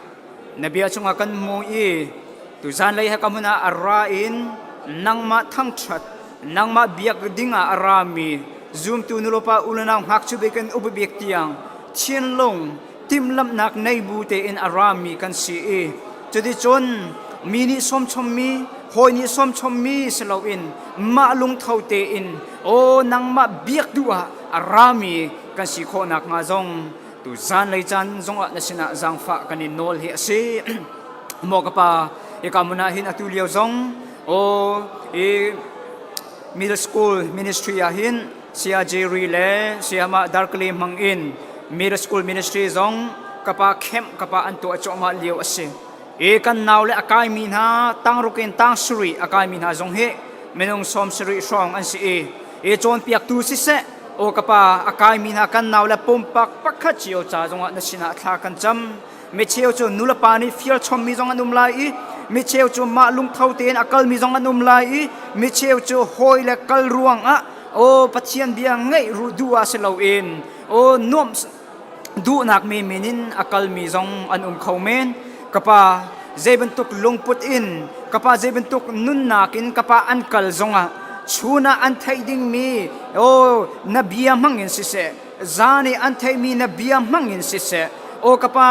na bia chungah kan hmu i tuzan lei he ka hmun ah a ra in nangmah thangṭhat nangmah biak dingah a rami zumtu nulepa unau ngakchia bik in upa bik tiang thinlung timhlamhnak nei bu tein a rami kan si i cuticun mi nih sawmchommi hawi nih sawmchommi si loin mah lungtho tein aw nangmah biak duh ah a rami kan si khawh nakhnga zong tu zanlei caan zongah na sinah zaangfah kan in nawl hi a si maw ka pa hika hmun ah hin atu lio zong aw i middle school ministry ah hin Saya Jerry le Sayama Darkly hmang in middle school ministry zong kapa camp kapa an tuah cuahmah lio a si. I kan nau le a kaimi hna tangruk in tangsuri a kaimi hna zong hi Minung 70 hrawng an si i i cawnpiaktu siseh aw ka pa a kaimi hna kan nau le pumpak pakhat cio ca zongah na sinah thla kan cam. Micheu cu nulepa nih fial chommi zong an um lai i micheu cu mah lungtho tein a kalmi zong an um lai i micheu cu hawi le kal ruangah aw Pathian bia ngaih ru duh ah si loin aw nuamh duhnak menmen in a kalmi zong an um kho men. Ka pa zei bantuk lungput in ka pa zei bantuk nunnak in ka pa an kal zongah chun ah an theih dingmi aw na bia hmang in siseh zan i an theihmi na bia hmang in siseh aw ka pa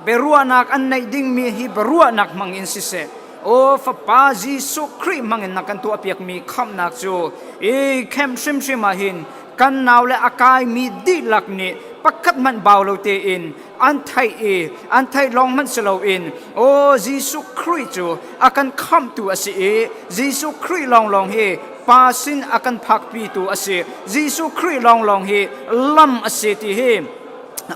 biaruahnak an neih dingmi hi biaruahnak hmang in siseh aw fapa Jesuh Khrih hmang in na kan tuahpiakmi khamhnak cu i khem hrimhrim ah hin kan nau le a kaimi dihlak nih pakhat hmanh bau lo tein an theih i an theih lawng hmanh si loin aw Jesuh Khrih cu a kan khamhtu a si i Jesuh Khrih lawnglawng hi Pa sin a kan phakpitu a si. Jesuh Khrih lawnglawng hi lam a si ti hi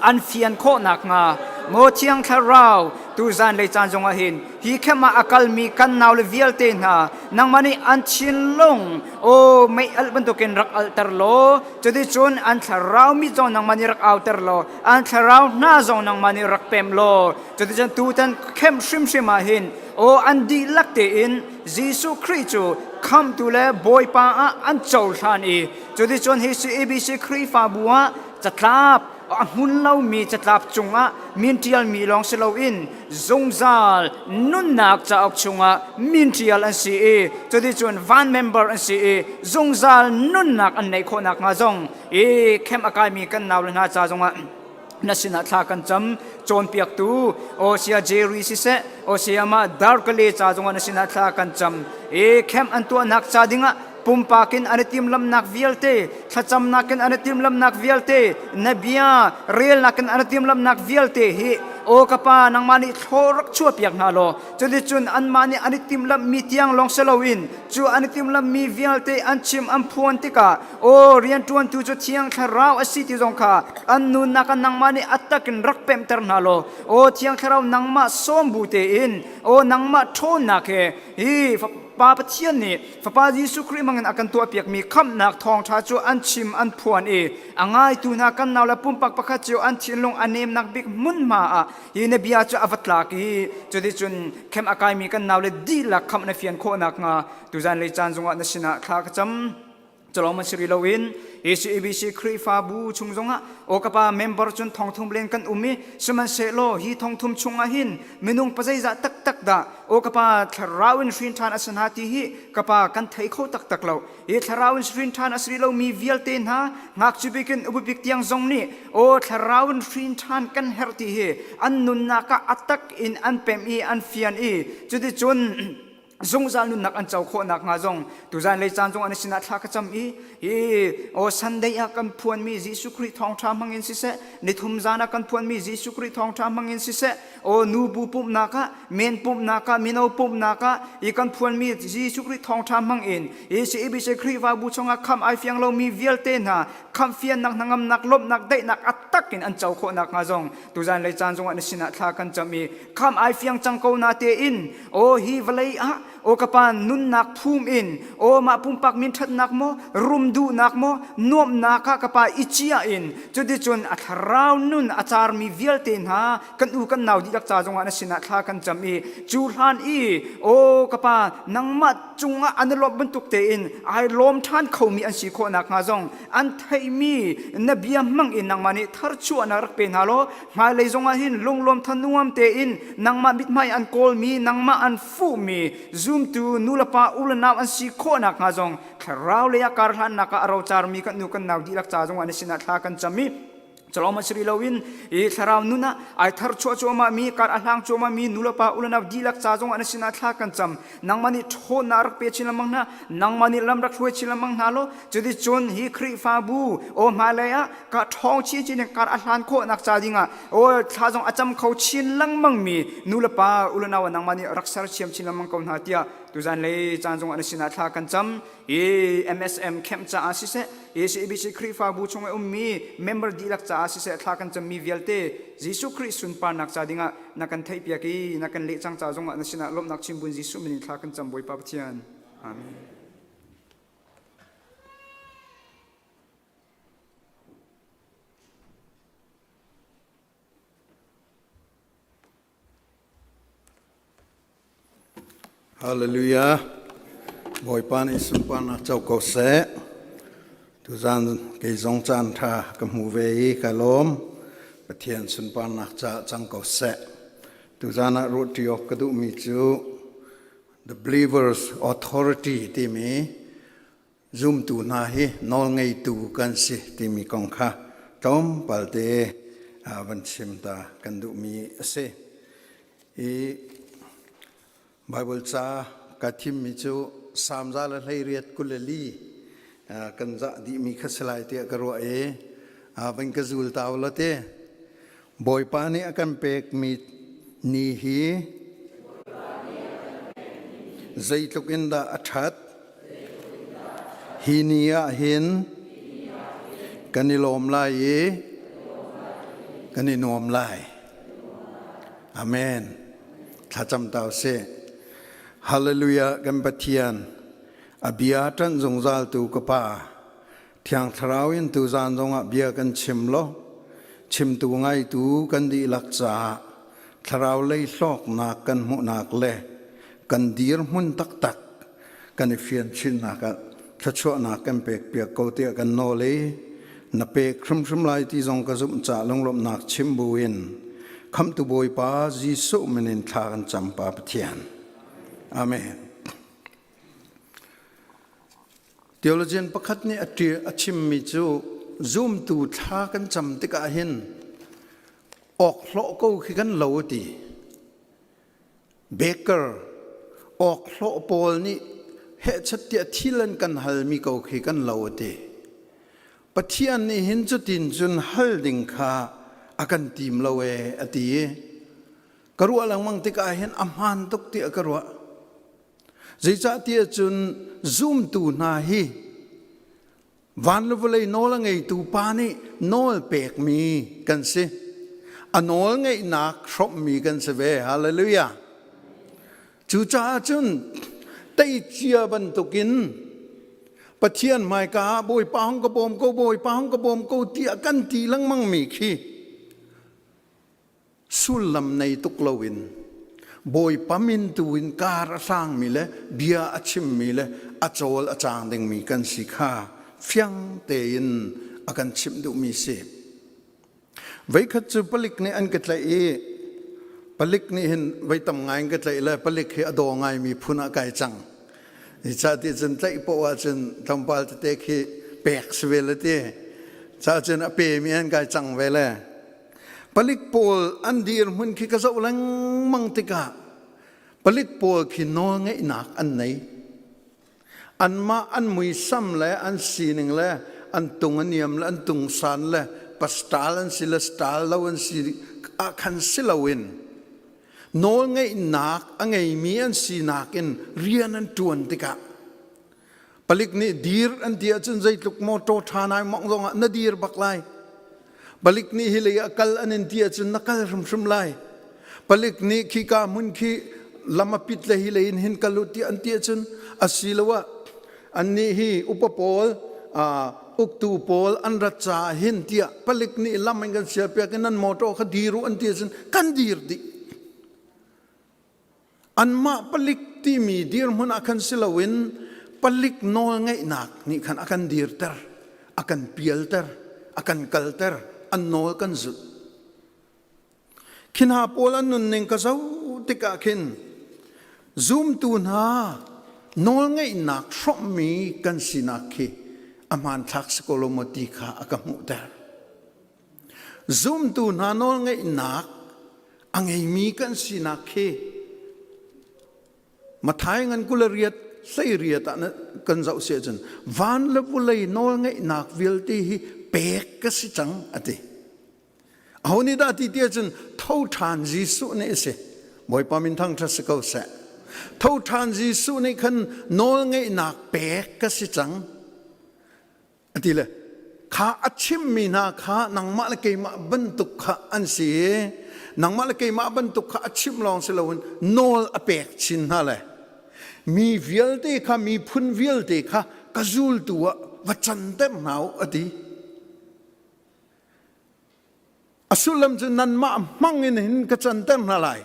an fian khawh nakhnga maw Thiang Thlarau tu zanlei caan zongah hin hi khem ah a kalmi kan naule vialte hna nangmah nih an thinlung aw mei alh bantukin rak alhter law cuticun an thlarau mi zong nangmah nih rak auter law an thlarau hna zong nangmah nih rak pem law cuticun tutan khem hrimhrim ah hin aw an dihlak tein Jesuh Khrih cu khamtu le Bawipa ah an cohlan i cuticun hi CABC Khrihfabu ah catlap a hmun lomi catlap cungah min ṭialmi lawng si loin zungzal nunnak cauk chungah min ṭial an si i cuticun van member an si i zungzal nunnak an neih khawh nakhnga zong i khem a kaimi kan naule hna ca zongah na sinah thla kan cam cawnpiaktu Osia Jerry siseh Osia mah Darkale ca zongah na sinah thla kan cam i camp an tuahnak ca dingah pumpak in an i timlamnak vialte thlacamnak in an i timlamnak vialte na bia relnak in an i timlamnak vialte hi aw ka pa nangmah nih thlaw rak chuahpiak hna law cuticun anmah nih an i timlammi tiang lawng si loin cu an i timlammi vialte an chim an phuan tikah Aw rianṭuantu cu Thiang Thlarau a si ti zong kha an nunnak ah nangmah nih a takin rak pemhter hna law aw Thiang Thlarau nangmah sawm bu tein aw nangmah ṭhawnnak he hi Pa Pathian nih Fapa Jesuh Khrih hmangin a kan tuahpiakmi khamhnak thawngṭha cu an chim an phuan i a ngaitu hna kan nau le pumpak pakhat cio an thinlung a nemnak bik hmunhma ah hi na bia cu a va tlak i cuticun khem a kaimi kan nau le dihlak khamh na fian khawh nakhnga tuzan lei caan zongah na sinah thla ka cam. Culawng man si rih loin ACABC Khrihfabu chung zongah aw ka pa member cun thongthum len kan um i sihmanhsehlaw hi thongthum chungah hin minung pazeizah taktak dah aw ka pa thlarau in hrin ṭhan a si hna ti hi ka pa kan thei kho taktak lo. Hi thlarau in hrin ṭhan a si rih lomi vialte hna ngakchia bik in upa bik tiang zong nih aw thlarau in hrin ṭhan kan herh ti hi an nunnak ah a tak in an pemh i an fian i cuticun zungzal nunnak an co khawh nakhnga zong tuzan lei caan zong an sinah thla ka cam i hi o Sunday ah kan phuanmi Jesuh Khrih thawngṭha hmangin siseh nithum zan ah kan phuanmi Jesuh Khrih thawngṭha hmangin siseh o nubu pumhnak ah men pumhnak ah mino pumhnak ah i kan phuanmi Jesuh Khrih thawngṭha hmangin hi CABC Khrihfabu chungah khamh ai fiang lomi vialte hna khamh fiannak hnangamnak lawmhnak daihnak a takin an co khawh nakhnga zong tuzan lei caan zongah na sinah thla kan cam i khamh ai fiang cang ko na tein aw hi vawlei ah aw ka pa nunnak phum in aw mah pumpak min ṭhatnak maw rum duhnak maw nuamhnak ah ka pa i cia in cuticun a thlarau nun a carmi vialte hna kan u kan nau dihlak ca zongah na sinah thla kan cam i cu hlan i aw ka pa nangmah cungah an i lawmh bantuk tein ai lawm ṭhan khomi an si khawh nakhnga zong an theihmi na bia hmang in nangmah nih tharchuahnak rak pe hna law hmailei zongah hin lunglawm thanuam tein nangmah mithmai an kawlmi nangmah an fuhmi zumtu nulepa u le nau an si khawh nakhnga zong thlarau lei ah karhlannak ah a rocarmi kan nu kan nau dihlak ca zongah na sinah thla kan cam i Calawm si rih loin i thlarau nun ah ai thar chuah cuahmah mi kar a hlang cuahmah mi nulepa u le nau dihlak ca zongah na sinah thla kan cam nangmah nih ṭhawnnak rak pe chin lengmang hna nangmah nih lam rak hruai chin lengmang hna law cuticun hi Khrihfabu aw hmailei ah ka ṭhawng chinchin in kar a hlan khawhnak ca dingah aw thla zong a cam kho chin lengmang mi nulepa u le nau nangmah nih rak ser thiam chin lengmang ko hna tiah tuzan lei caan zongah na sinah thla kan cam i MSM camp caah siseh ACABC Khrihfabu chung i ummi member dihlak caah siseh thla kan cammi vialte Jesuh Khrih sunparnak ca dingah na kan theihpiak i na kan leh cang ca zongah na sinah lawmhnak chimbun Jesuh min in thla kan cam Bawipa Pathian. Amen. Hallelujah. Bawipa nih sunparnak co ko seh. Tuzan kei zong caan ṭha ka hmu ve i ka lawm. Pathian sunparnak caah cang ko seh. Tuzan ah ruahṭi awk ka duhmi cu The Believer's Authority timi zumtu hna hi nawlngeitu kan si timi kong kha tlawmpal te van chim ta kan duhmi a si. I Bible ca ka thimmi cu Salm 128 kan zah dihmi kha si lai tiah ka ruah i van ka zul ta u law te. Bawipa nih a kan pekmi ni hi zeitluk in dah a ṭhat. Hi ni ah hin kan i lawm lai i kan i nuam lai. Amen. Thlacam ta usih. Hallelujah kan Pathian a bia ṭanh zungzaltu ka Pa Thiang Thlarau in tuzaan zongah bia kan chim law chimtu ngaitu kan dihlak caah thlarau lei hlawknak kan hmuhnak le kan dirhmun taktak kan i fian chinnak ah thluachuahnak kan pekpiak ko tiah kan nawl i na pek hrimhrim lai ti zong ka zumh caah lunglawmhnak chim buin Khamhtu Bawipa Jesuh min in thla kan cam Pa Pathian. Amen. Theologian pakhat nih a chimmi cu zumtu thla kan cam tikah hin awkhlawh ko khi kan lo a ti. Baker awkhlawh pawl nih hehchat tiah thil an kan halmi ko khi kan lo a ti. Pathian nih hin cutin cun hal ding kha a kan tim lo ee a ti i ka ruah lengmang tikah hin a hmaan tuk tiah ka ruah. Zeicahtiah cun zumtu hna hi van le vawlei nawl a ngeitu pa nih nawl pekmi kan si. A nawl ngeihnak hrawmhmi kan si ve. Hallelujah. Cucaah cun teicia bantukin Pathian hmaika ah Bawipa hung ka bawm ko, Bawipa hung ka bawm ko tiah kan ti lengmangmi khi sullam nei tuk loin Bawipa min tu in kar a hlangmi le bia a chimmi le a cawl a cang dingmi kan si kha fiang tein a kan chimh duhmi si. Veikhat cu palik nih an ka tlaih i palik nih hin vei tam ngai in ka tlaih le palik hi a daw ngaimi phun ah kai cang. Ca ti cun tlaih poah ahcun tlawmpal tete khi pek si ve le ti. Ca cun a pemi an kai cang ve le. Palik pawl an dirhmun khi ka zoh lengmang tikah palik pawl khi nawlngeihnak an nei. Anmah an muisam le an sining le an tung a niam le an tung san le pastal an si le stal lo an si ah khan si loin nawlngeihnak a ngeimi an sinak in rian an ṭuan tikah Palik nih dir an ti ahcun zeitluk mawṭaw ṭha nai mawngh zongah na dir bak lai. Palik nih hi lei ah kal an in ti ahcun na kal hrimhrim lai. Palik nih khika hmun khi lam a pit le hi lei in hin kal u tiah an ti ahcun asiloah annih hi upa pawl uktu pawl an rat caah hin tiah palik nih lam in kan sialpiak i nan mawṭaw kha dir u an ti ahcun kan dir dih. Anmah palik timi dirhmun ah khan si loin palik nawlngeihnak nih khan a kan dirter, a kan pialter, a kan kalter, an nawl kan zulh. Khi hna pawl an nunning ka zoh tikah khin zumtu hna nawlngeihnak hrawmhmi kan sinak khi a hmanthlak si ko lo maw ti kha a ka hmuhter. Zumtu hna nawlngeihnak a ngeimi kan sinak khi Mathai ngan 28 hleiriat ah kan zoh si ahcun van le vulei nawlngeihnak vialte hi pek ka si cang a ti. Aho nih dah ti ti ahcun tho ṭhan Jesuh nih a si. Bawipa min thangṭhat si ko seh. Tho ṭhan Jesuh nih khan nawlngeihnak pek ka si cang. A ti le kha a chimmi hna kha nangmah le keimah bantuk kha an si i nangmah le keimah bantuk kha a chimh lawng si loin nawl a pek chin hna le mi vialte kha miphun vialte kha ka zultu ah va canter hna u a ti. A sullam cu nanmah hmang in hin ka canter hna lai.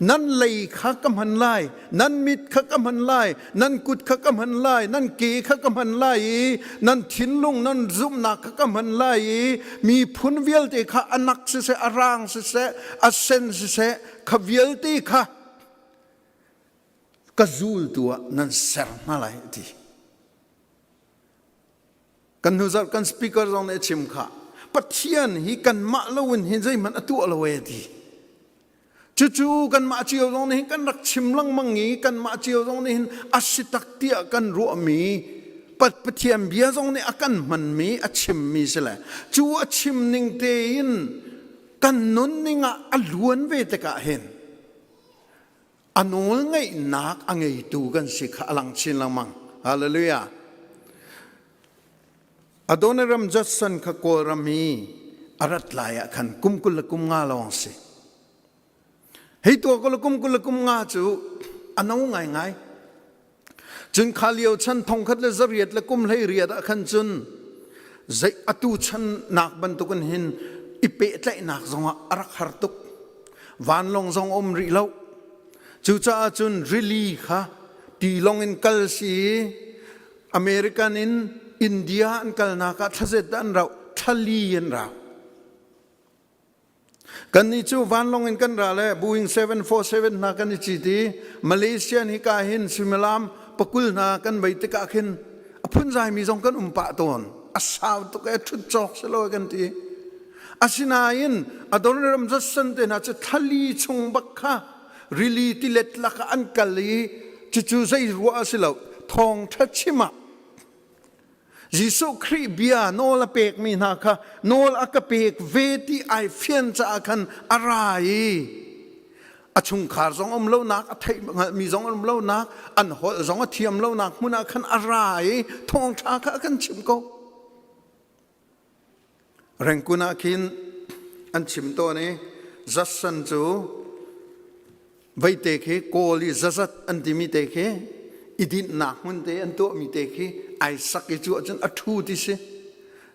Nan lei kha ka hman lai, nan mit kha ka hman lai, nan kut kha ka hman lai, nan ke kha ka hman lai i nan thinlung nan zumhnak kha ka hman lai i miphun vialte kha a nak siseh, a rang siseh, a sen siseh, kha vialte kha ka zultu ah nan ser hna lai a ti. Kan hnuzarh kan speaker zong nih a chim kha Pathian hi kanmah loin hin zeihmanh a tuah lo e ti. Cucu kanmah cio zong nih hin kan rak chim lengmang i kanmah cio zong nih hin a si tak tiah kan ruahmi Pathian bia zong nih a kan hmanmi a chimmi si le cu a chim ning tein kan nunning ah a luan ve tikah hin a nawl ngeihnak a ngeitu kan si kha a lang chin lengmang. Hallelujah. Adoniram Judson kha Kawlram i a rat lai ah khan kum 20 le kum nga lawng si. Hei tua ko le kum 20 le kum nga cu a no ngaingai. Cun kha lio chan thongkhat le zariat le kum 18 ah khan cun zei atu chan nak bantukin hin i pehtlaihnak zongah a rak har tuk. Vanlawng zong um rih lo. Cucaah cun rili kha tilawng in kal si i American in India an kalnak ah thlazet dah an rauh thlali an rau. Kannih cu vanlawng in kan ra le Boeing 747 hna kan i cit i Malaysia hi ka hin suimilam pakul hna kan vei tikah khin a phunzaimi zong kan um pah tawn. A sau tuk e ṭhut cawk si lo kan ti. Asinain Adoniram Judson te hna cu thlali chung bak kha rili tilet lakah an kal i cucu zei ruah a si lo thawngṭha chim ah Jesuh Khrih bia nawl a pekmi hna kha nawl a ka pek ve ti ai fian caah khan a ra i a chungkhar zong um lonak a theih hngalhmi zong um lonak an holh zong a thiam lonak hmun ah khan a ra i thawngṭha kha a kan chimh ko. Rengkun ah khin an chim tawn i Judson cu veite khi Kawl i zazat an timi te khi i dinhnak hmun te an tuahmi te khi ai sak i cu ahcun a ṭhu ti si.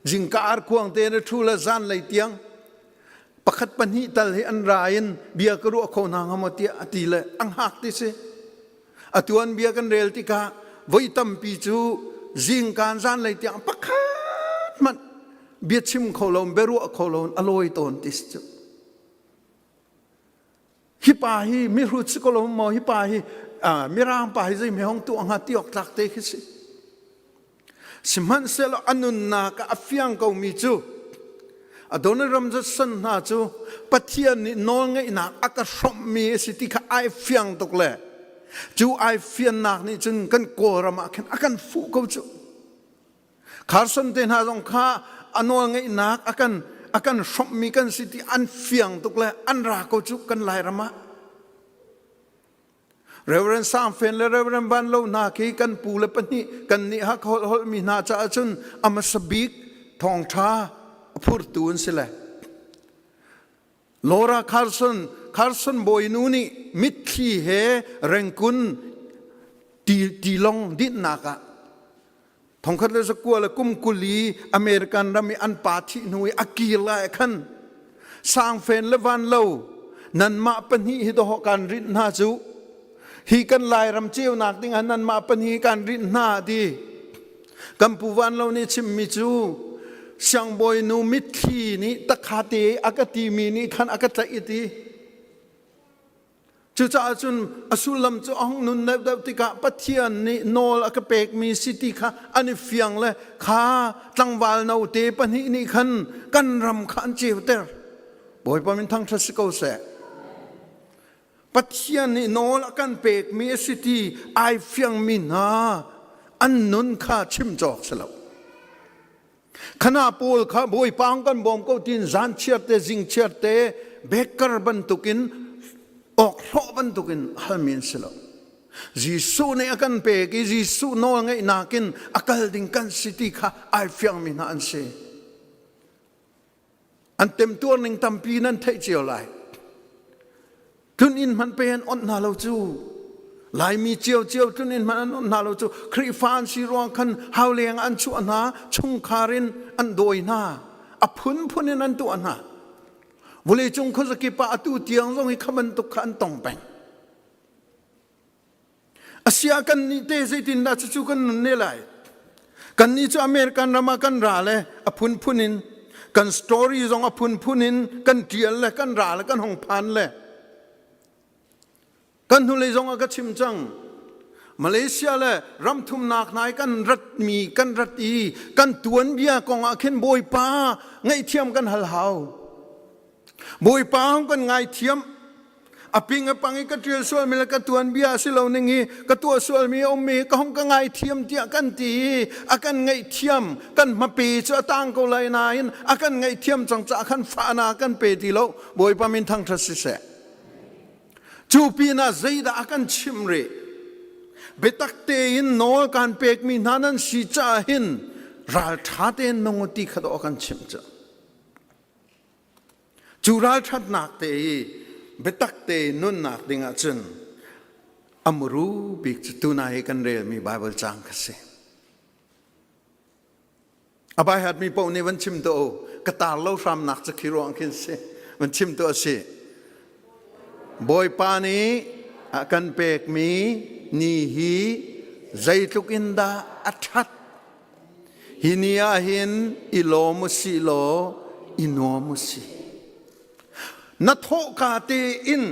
Zingka arkhuang te in a ṭhu le zanlei tiang pakhat pahnih tal hi an ra in bia ka ruah kho hna hnga maw tiah a ti le a hngak ti si. Atu an bia kan rel tikah voi tampi cu zingkaan zanlei tiang pakhat hmanh bia chim kho lo biaruah kho lo a lawi tawn ti si cu. Hi pa hi mihrut si ko lo maw hi pa hi mirang pa hi zei hme hong tuah hnga ti awk tlak te khi si. Sihmanhsehlaw a nunnak ah a fiang komi cu Adoniram Judson hna cu Pathian nih nawlngeihnak a ka hrawmhmi a si ti kha ai fiang tuk le cu ai fiannak nih cun kan Kawlram ah khin a kan fuh ko cu. Carson te hna zong kha a nawlngeihnak a kan a kan hrawmhmi kan si ti an fiang tuk le an ra ko cu kan Lairam ah. Reverend Sang Fen le Reverend Van Lo hna khi kan pu le pahnih kan nih hak holh holhmi hna caah cun a hmasa bik thawngṭha a phurtu an si le Laura Carson Carson bawinu nih mitthli he Rengkun tilong dinhnak ah 1929 i American ram i an pa thih hnu i a kir lai khan sangfen le van lo nanmah pahnih hi dawh kan rinh hna cu hi kan Lairam ceunak ding ah nanmah pahnih kan rinh hna ti kan pu van lo nih chimmi cu siangbawi nu mitthli nih takhate a ka timi nih khan a ka tlaih i ti Cucaah cun a sullam cu a hung nun deuhdeuh tikah Pathian nih nawl a ka pekmi si ti kha an i fiang le kha tlangval note pahnih nih khan kan ram kha an ceuter. Bawipa min thangṭhat si ko seh. Pathian nih nawl a kan pekmi a si ti ai fiangmi hna an nun kha chim cawk si lo. Khana pawl kha Bawipa kan bawm ko tiin zan chiarte zing chiarte baker bantukin awk hlawh bantukin halmi an si lo. Jesuh nih a kan pek i Jesuh nawl ngeihnak in a kal ding kan si ti kha ai fiangmi hna an si. An temtuar ning tampi nan theih cio lai. Tlun inn hmanh pe an onh hna lo cu. Laimi ciocio tlun inn hmanh an onh hna lo cu. Khrihfa an si ruang khan hauleng an chuah hna, chungkhar in an dawi hna. A phunphun in an tuah hna. Vawleicung khuazakip ah atu tiang zong hi kha bantuk kha an tong peng. Asia kan nih te zeitindah cucu kan nun ne lai? Kan nih cu American ram ah kan ra le a phunphun in kan story zong a phunphun in kan tial le kan ra le kan hong phan le Kan hnulei zong ah ka chim cang. Malaysia le ramthumnak hna i kan ratmi kan rat i kan tuanbia kong ah khin Bawipa ngaihthiam kan hal hau. Bawipa hong kan ngaithiam. A ping a pang i ka ṭial sualmi le ka tuanbia a si lo ning i ka tuah sualmi a ummi ka hong ka ngaithiam tiah kan ti i a kan ngaihthiam kan hmape cu a tang ko lai nain a kan ngaihthiam cang caah khan fahnak kan pe ti lo. Bawipa min thangṭhat siseh. Cu pinah zeidah a kan chimh rih? Biatak tein nawl kan pekmi hna nan si caah hin ralṭha tein nung u ti kha dawh a kan chimh cu. Cu ralṭhatnak te i biatak tein nunnak ding ahcun a muru bik cu tuna hi kan relmi Baibal caang kha si. A baihatmi paoh nih van chim tuah u. Ka tar lo hramnak cu khi ruang khin si. Van chim tuah si. Bawipa nih a kan pekmi ni hi zeitluk in dah a ṭhat. Hi ni ah hin i lawm u sih law i nuam u sih. Na thawhka tein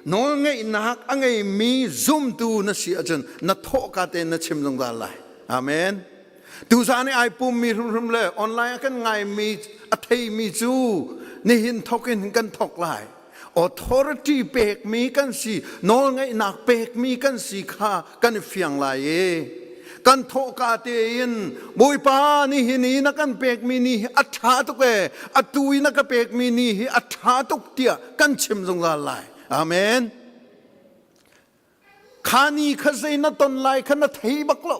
nawlngeihnak a ngeimi zumtu na si ahcun na thawhka tein na chim zungzal lai. Amen. Tuzaan i ai pummi hrimhrim le online a kan ngaimi a theimi cu nihin thok in kan thok lai. Authority pekmi kan si, nawlngeihnak pekmi kan si kha kan i fiang lai i kan thawhka tein Bawipa nihin i na kan pekmi ni hi a ṭha tuk e atu i na ka pekmi ni hi a ṭha tuk tiah kan chim zungzal lai. Amen. Kha ni kha zei na ton lai kha na thei bak lo.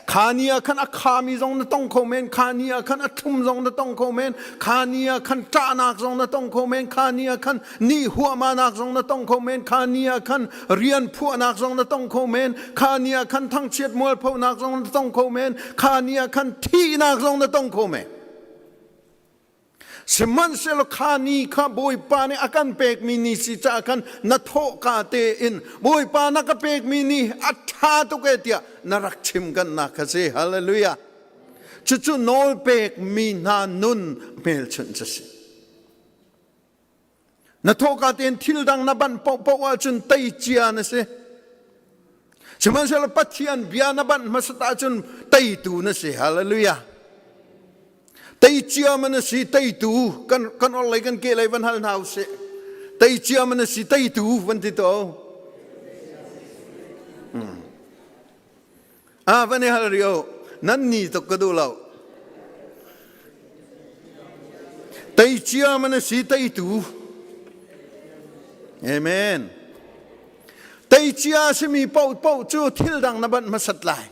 Kha ni ah khan a khami zong na tong kho men, kha ni ah khan a thlum zong na tong kho men, kha ni ah khan ṭahnak zong na tong kho men, kha ni ah khan ni huahmanak zong na tong kho men, kha ni ah khan rian phuahnak zong na tong kho men, kha ni ah khan thangchiat mualphonak zong na tong kho men, kha ni ah khan thihnak zong na tong kho men. Sihmanhsehlaw kha ni kha Bawipa nih a kan pekmi ni si caah khan na thawhka tein Bawipa na ka pekmi ni a ṭha tuk e tiah na rak chim kannak kha si. Hallelujah. Cucu nawl pekmi hna nun hmelchunh cu si. Na thawhka tein thil dang na banh paohpaoh ahcun tei cia na si. Sihmanhsehlaw Pathian bia na banh hmasat ahcun teitu na si. Hallelujah. Tei cia man na si teitu kan kan orlei kan ke lei van hal hna usih. Tei cia man na si teitu van ti to. Hmm. Ah van i hal rio nan ni tuk ka duh lo. Tei cia man a si teitu. Amen. Tei cia simi paoh paoh cu thil dang na banh hmasat lai.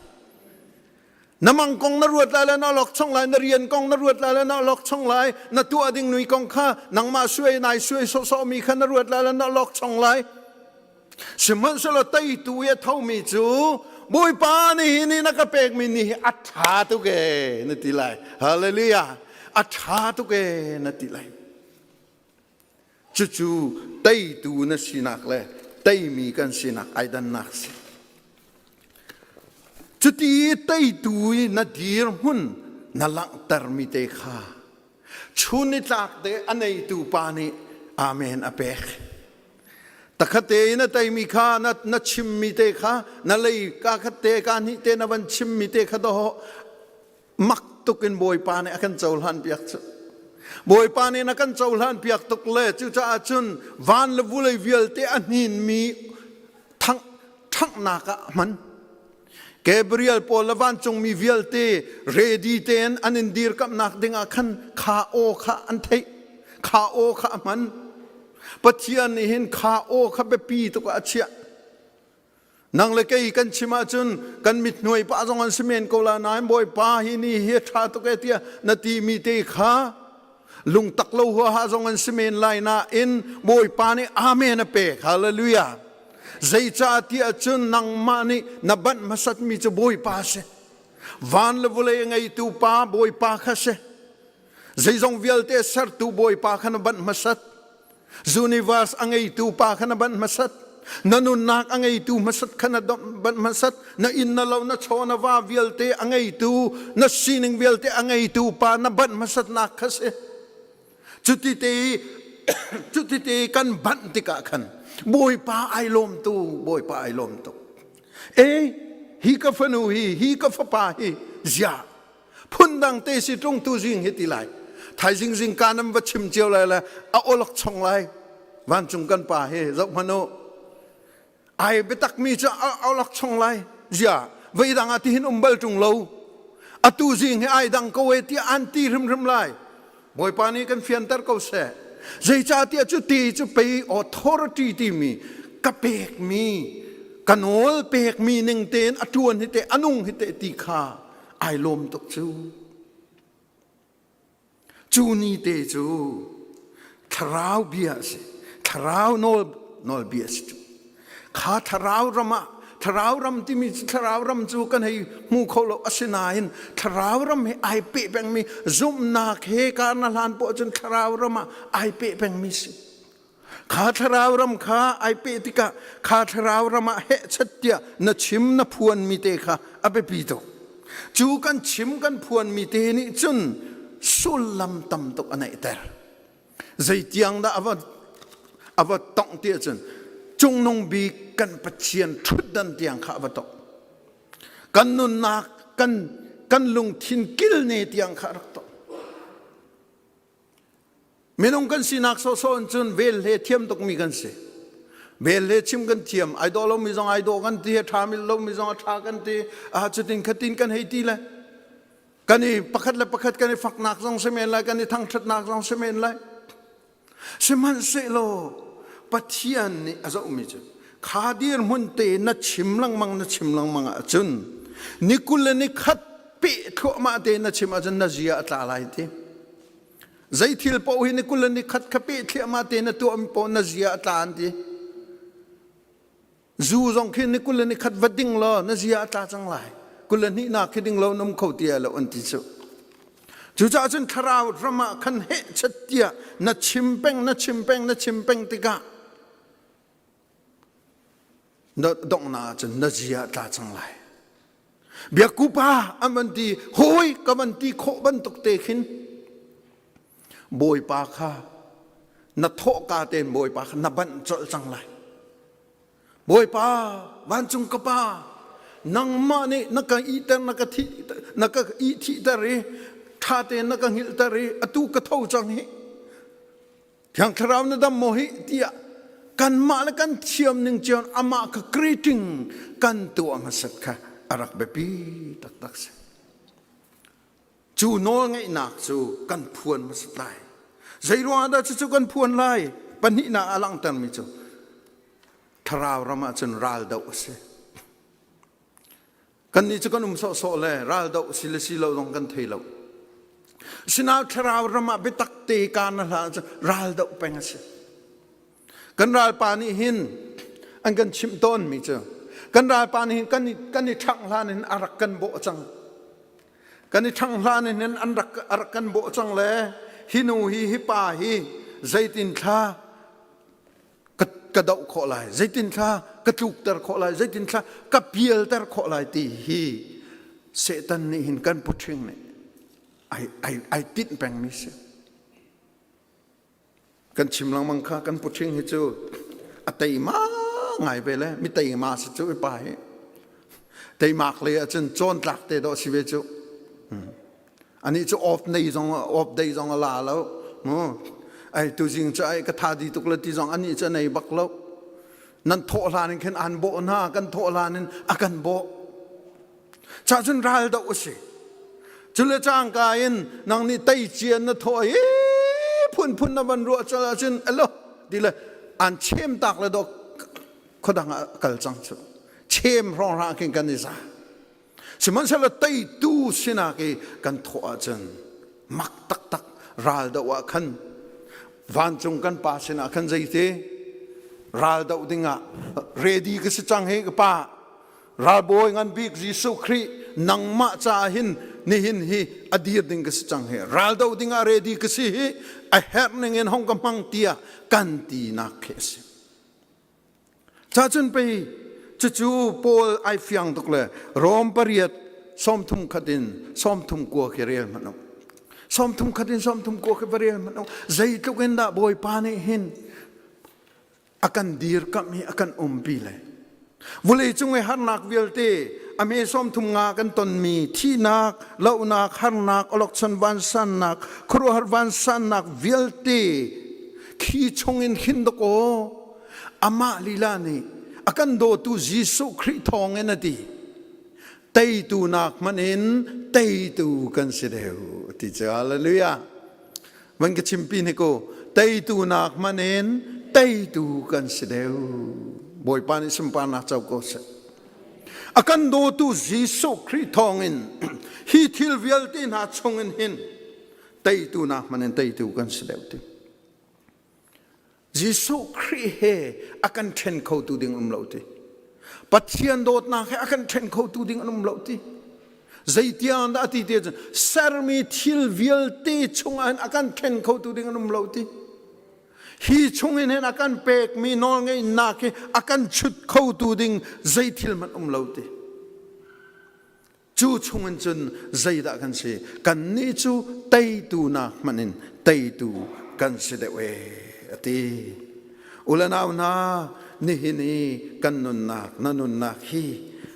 Na mang kong na ruat lai le na lok chong lai, na rian kong na ruat lai le na lok chong lai, na tuah ding nui kong kha nangmah suai nai suai sawhsawh mi kha na ruat lai le na lok chong lai. Sihmanhsehlaw teitu i a thomi cu Bawipa nih hi ni na ka pekmi ni hi a ṭha tuk e na ti lai. Hallelujah. A ṭha tuk e na ti lai. Cucu teitu na sinak le teimi kan sinak ai dannak si. Cuti teitu i na dirhmun na langhtermi te kha chun ni tlak te a neitu pa nih amen a pek. Takhat te na teimi kha na, na chimmi te kha na lei ka khat te ka hnih te na van chimmi te kha doh mak tuk in Bawipa nih a kan cohlan piak cu. Bawipa nih na kan cohlan piak tuk le cucaah cun van le vulei vialte a hninmi thang ṭhanghnak ah hman. Gabriel pawl le vancungmi vialte ready tein an in dirkamhnak ding ah khan kha aw kha an theih. Kha aw kha a hman. Pathian nih hin kha aw kha biapi tuk ah a chiah. Nang le kei kan chim ahcun kan mit hnuai pah zong an si men ko la nain Bawipa hi ni hi a ṭha tuk e tiah na timi te kha lungtak lo huaha zong an si men lai nain Bawipa nih amen a pek. Hallelujah. Zeicah tiah cun nangmah nih na banh hmasatmi cu Bawipa a si. Van le vawlei a ngeitu pa Bawipa kha si. Zeizong vialte sertu Bawipa kha na banh hmasat. Universe a ngeitu pa kha na banh hmasat. Na nunnak a ngeitu hmasat kha na banh hmasat. Na inn na lo na chaw na va vialte a ngeitu, na sining vialte a ngeitu pa na banh hmasatnak kha si. Cuti te cuti te kan banh tikah khan Bawipa ai lawm tu, Bawipa ai lawm tuk. E hi ka fanu hi, hi ka fapa hi zia phundang te si ṭung tu zing hi ti lai thaizing zing ka nan va chim cio lai le a olok chong lai vancung kan pa hi zoh hmanh u ai biatak mi cu a olok chong lai zia veidang ah tihin um bal ṭung lo atu zing hi ai dang ko e tiah an ti hrimhrim lai Bawipa nih kan fianter ko seh. Zeicahtiah cu ti cu pei authority timi ka pekmi ka nawl pekmi ning tein a ṭuan hi te a nung hi te ti kha ai lawm tuk cu. Cu ni te cu thlarau bia a si. Thlarau nawl nawlbia a si cu. Kha thlarau ram ah thlarau ram timi cu thlarau ram cu kan hei hmu kho lo asinain thlarau ram he ai peh pengmi zumhnak he kar na hlan poah cun thlarau ram ah ai peh pengmi si. Kha thlarau ram kha ai peh tikah kha thlarau ram ah hehchat tiah na chim na phuanmi te kha a biapi tuk. Cu kan chim kan phuanmi te nih cun sullam tam tuk a neihter. Zeitiang dah a va a va tongh ti ahcun cungnung bik kan Pathian ṭhutdan tiang kha a va tongh. Kan nunnak kan kan lungthin kilne tiang kha a rak tongh. Minung kan sinak sawhsawh in cun vel he thiam tukmi kan si. Vel he chim kan thiam, ai dawh lomi zong ai dawh kan ti, a ṭha lomi zong a ṭha kan ti, ah cutin khatin kan hei ti le kan i pakhat le pakhat kan i faknak zong si men lai kan i thangṭhatnak zong si men lai sihmanhsehlaw Pathian nih a zohmi cu kha dirhmun te na chim lengmang na chim lengmang ahcun ni 21 le ni khat peh thluahmah te na chim ahcun na zia a tla lai ti zei thil paoh hi ni 21 le ni khat kha peh thliahmah te na tuahmi paoh na zia a tla an ti Zu zong khi ni 21 le ni khat va ding law na zia a tla cang lai. 22 nak khi ding lo na um kho ti lo an ti cu. Cucaah cun thlarau ram ah khan heh chat tiah na chim peng na chim peng na chim peng tikah na donghnak ah cun na zia a tla cang lai. Biakku pa an van ti hawi ka van ti khawh bantuk te khin Bawipa kha na thawhka tein Bawipa kha na banh colh cang lai. Bawipa vancung ka pa nangmah nih na ka ihter na ka thi na ka ihthihter i ṭha tein na ka hngilhter i atu ka tho cang hi Thiang Thlarau na dam maw hi tiah kanmah le kan thiam ning cio amah kha greeting kan tuah hmasat kha a rak biapi taktak si. Cu nawlngeihnak cu kan phuan hmasat lai. Zei ruangah dah cucu kan phuan lai? Pahnihnak a langhtermi cu thlarau ram ah cun ral doh a si. Kannih cu kan um sawhsawh le ral doh si le si lo zong kan thei lo. Sinau thlarau ram ah biatak te ka na hla cu ral doh peng a si. Kan ralpa nih hin an kan chimh tawnmi cu kan ralpa nih hin kan i, kan i ṭhangh hlan in a rak kan bawh cang. Kan i ṭhangh hlan in hin an rak, a rak kan bawh cang le hi nu hi hi pa hi zeitin thla ka, ka doh khawh lai, zeitin thla ka tlukter khawh lai, zeitin thla ka pialter khawh lai ti hi Satan nih hin kan puṭhing nih ai, ai, ai tinh pengmi si. Kan chim lengmang kha kan puṭhing hi cu a teima ngai ve le mi teima si cu i pa hi. Teimak lei ahcun cawntlak te dawh si ve cu. Anih cu off nei zong off day zong a la lo. Mu ai tuzing cu ai ka tha di tuk le ti zong anih cu a nei bak lo. Nan thawh hlan in khin an bawh hna kan thawh hlan in a kan bawh. Cah cun ral doh a si. Cule cangka in nang nih tei cian na thawh i phunphun na van ruah cal ahcun alo ti le an chem tak le dok khuadang ah kal cang cu. Chem hrawng hrang khin kan i za. Sihmanhsehlaw teitu sinak i kan thawh ahcun mak taktak ral doh ah khan vancung kan pa sinah khan zeiti ral doh dingah ready ka si cang hi ka pa Ralbawi ngan bik Jesuh Khrih nangmah caah hin Nihin hi a dir ding ka si cang hi. Raldo ding ah ready ka si hi. A herh ning in hong ka hmang tiah kan tinak khi a si. Cacun pei cucu Paul ai fiang tuk le Rom pariat sawmthum khat in sawmthum kua khi rel hmanh u. Sawmthum khat in sawmthum kua khi va rel hmanh u. Zeitluk in dah Bawipa nih hin a kan dirkamh hi a kan umpi le vulei cung i harnak vialte a me sawmthum nga kan tonmi thihnak lohnak harnak awlokchon vansannak khuaruahhar vansannak vialte khi chungin khin dakaw amah lila nih a kan dawtu Jesuh Khrih thawngin a ti teitu nak hmanh in teitu kan si deuh ti cu hallelujah van ka chimpi ni ko teitu nak hmanh in teitu kan si deuh Bawipa nih sunparnak co ko seh a kan dawtu Jesuh Khrih thawngin hi thil vialte hna chungin hin teitu nak hmanh in teitu kan si deuh ti Jesuh Khrih he a kan ṭhen khotu ding um lo ti. Pathian dawtnak he a kan ṭhen khotu ding an um lo ti. Zeitiang dah ti ti cun sermi thil vialte chungah hin a kan ṭhen khotu ding an um lo ti. Hi chungin hin a kan pekmi nawlngeihnak hi a kan chut khotu ding zei thil hmanh um lo ti. Cu chungin cun zeidah kan si? Kannih cu teitu nak hmanh in teitu kan si deuh e a ti. Ulanau hna, nihin i kan nunnak, na nunnak hi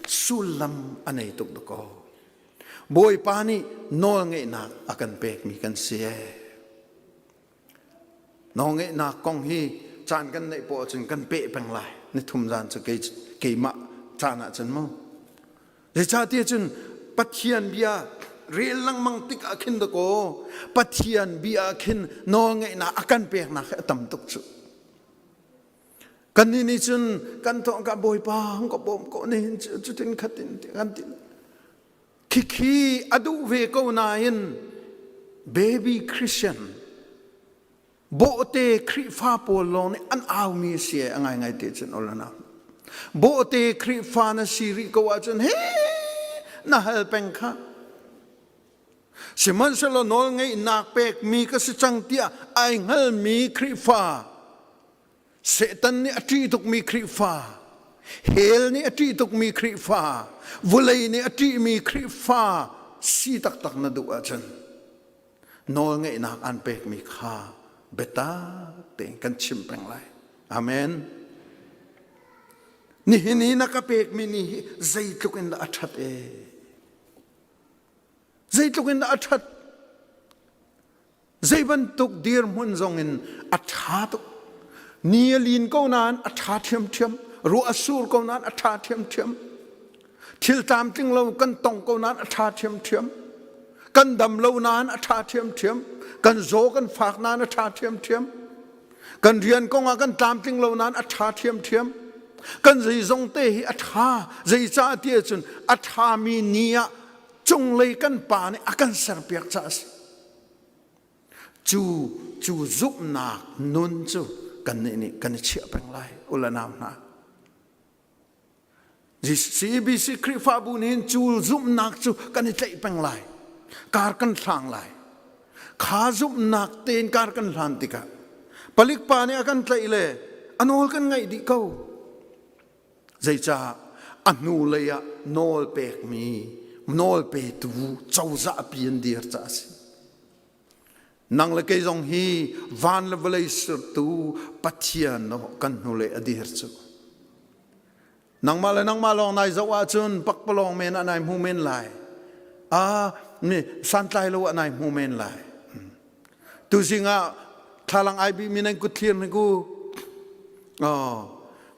sullam a nei tuk dakaw. Bawipa nih nawlngeihnak a kan pekmi kan si e. Nawlngeihnak kong hi caan kan neih poah cun kan peh peng lai. Nithum zan cu kei, keimah caan ah cun mu. Zeicahtiah cun Pathian bia rel lengmang tik ah khin dakaw Pathian bia ah khin nawlngeihnak a kan peknak hi a tam tuk cu. Kannih nih cun kan thawng ka Bawipa hung ka bawm ko nihin cutin khatin kan ti. Khikhi a duh ve ko nain baby Christian bawhte Khrihfa pawl lawng nih an aumi si a ngaingai te cun olana bawhte Khrihfa na si rih ko ahcun he na hal peng kha sihmanhsehlaw nawl ngeihnak pekmi ka si cang tiah ai hngalmi Khrihfa Satan nih a ṭih tukmi Khrihfa, hell nih a ṭih tukmi Khrihfa, vawlei nih a ṭihmi Khrihfa si taktak na duh ahcun nawlngeihnak an pekmi kha biatak tein kan chim peng lai. Amen. Nihin i na ka pekmi ni hi zeitluk in dah a ṭhat ee. Zeitluk in dah a ṭhat. Zei bantuk dirhmun zong in a ṭha tuk. Ni a lin ko nain a ṭha ṭhiamṭhiam. Ruah a sur ko nain a ṭha ṭhiamṭhiam. Thil tlamtling lo kan tong ko nain a ṭha ṭhiamṭhiam. Kan dam lo nain a ṭha ṭhiamṭhiam. Kan zaw kan fak nain a ṭha ṭhiamṭhiam. Kan rian kong ah kan tlamtling lo nain a ṭha ṭhiamṭhiam. Kan zeizong te hi a ṭha. Zeicah ti ahcun a ṭhami ni ah cunglei kan pa nih a kan serpiak caah a si. Cu cu zumhnak nun cu kannih nih kan i chiah peng lai ula nau hna. CBC Khrihfabu nih hin cu zumhnak cu kan i tlaih peng lai. Kar kan hlang lai. Kha zumhnak tein kar kan hlan tikah palik pa nih a kan tlaih le a nawl kan ngaih dih ko. Zeicah a hnulei ah nawl pekmi nawl petu cozah pi an dir caah a si. Nang le kei zong hi van le vawlei sertu Pathian kan hnulei a dir cu. Nangmah le nangmah lawng nai zoh ahcun pakpalawng men ah nai hmu men lai. Ah, mi santlai lo ah nai hmu men lai. Tuzing ah thlalang ai bihmi nan kut thlir hnik u. Oh,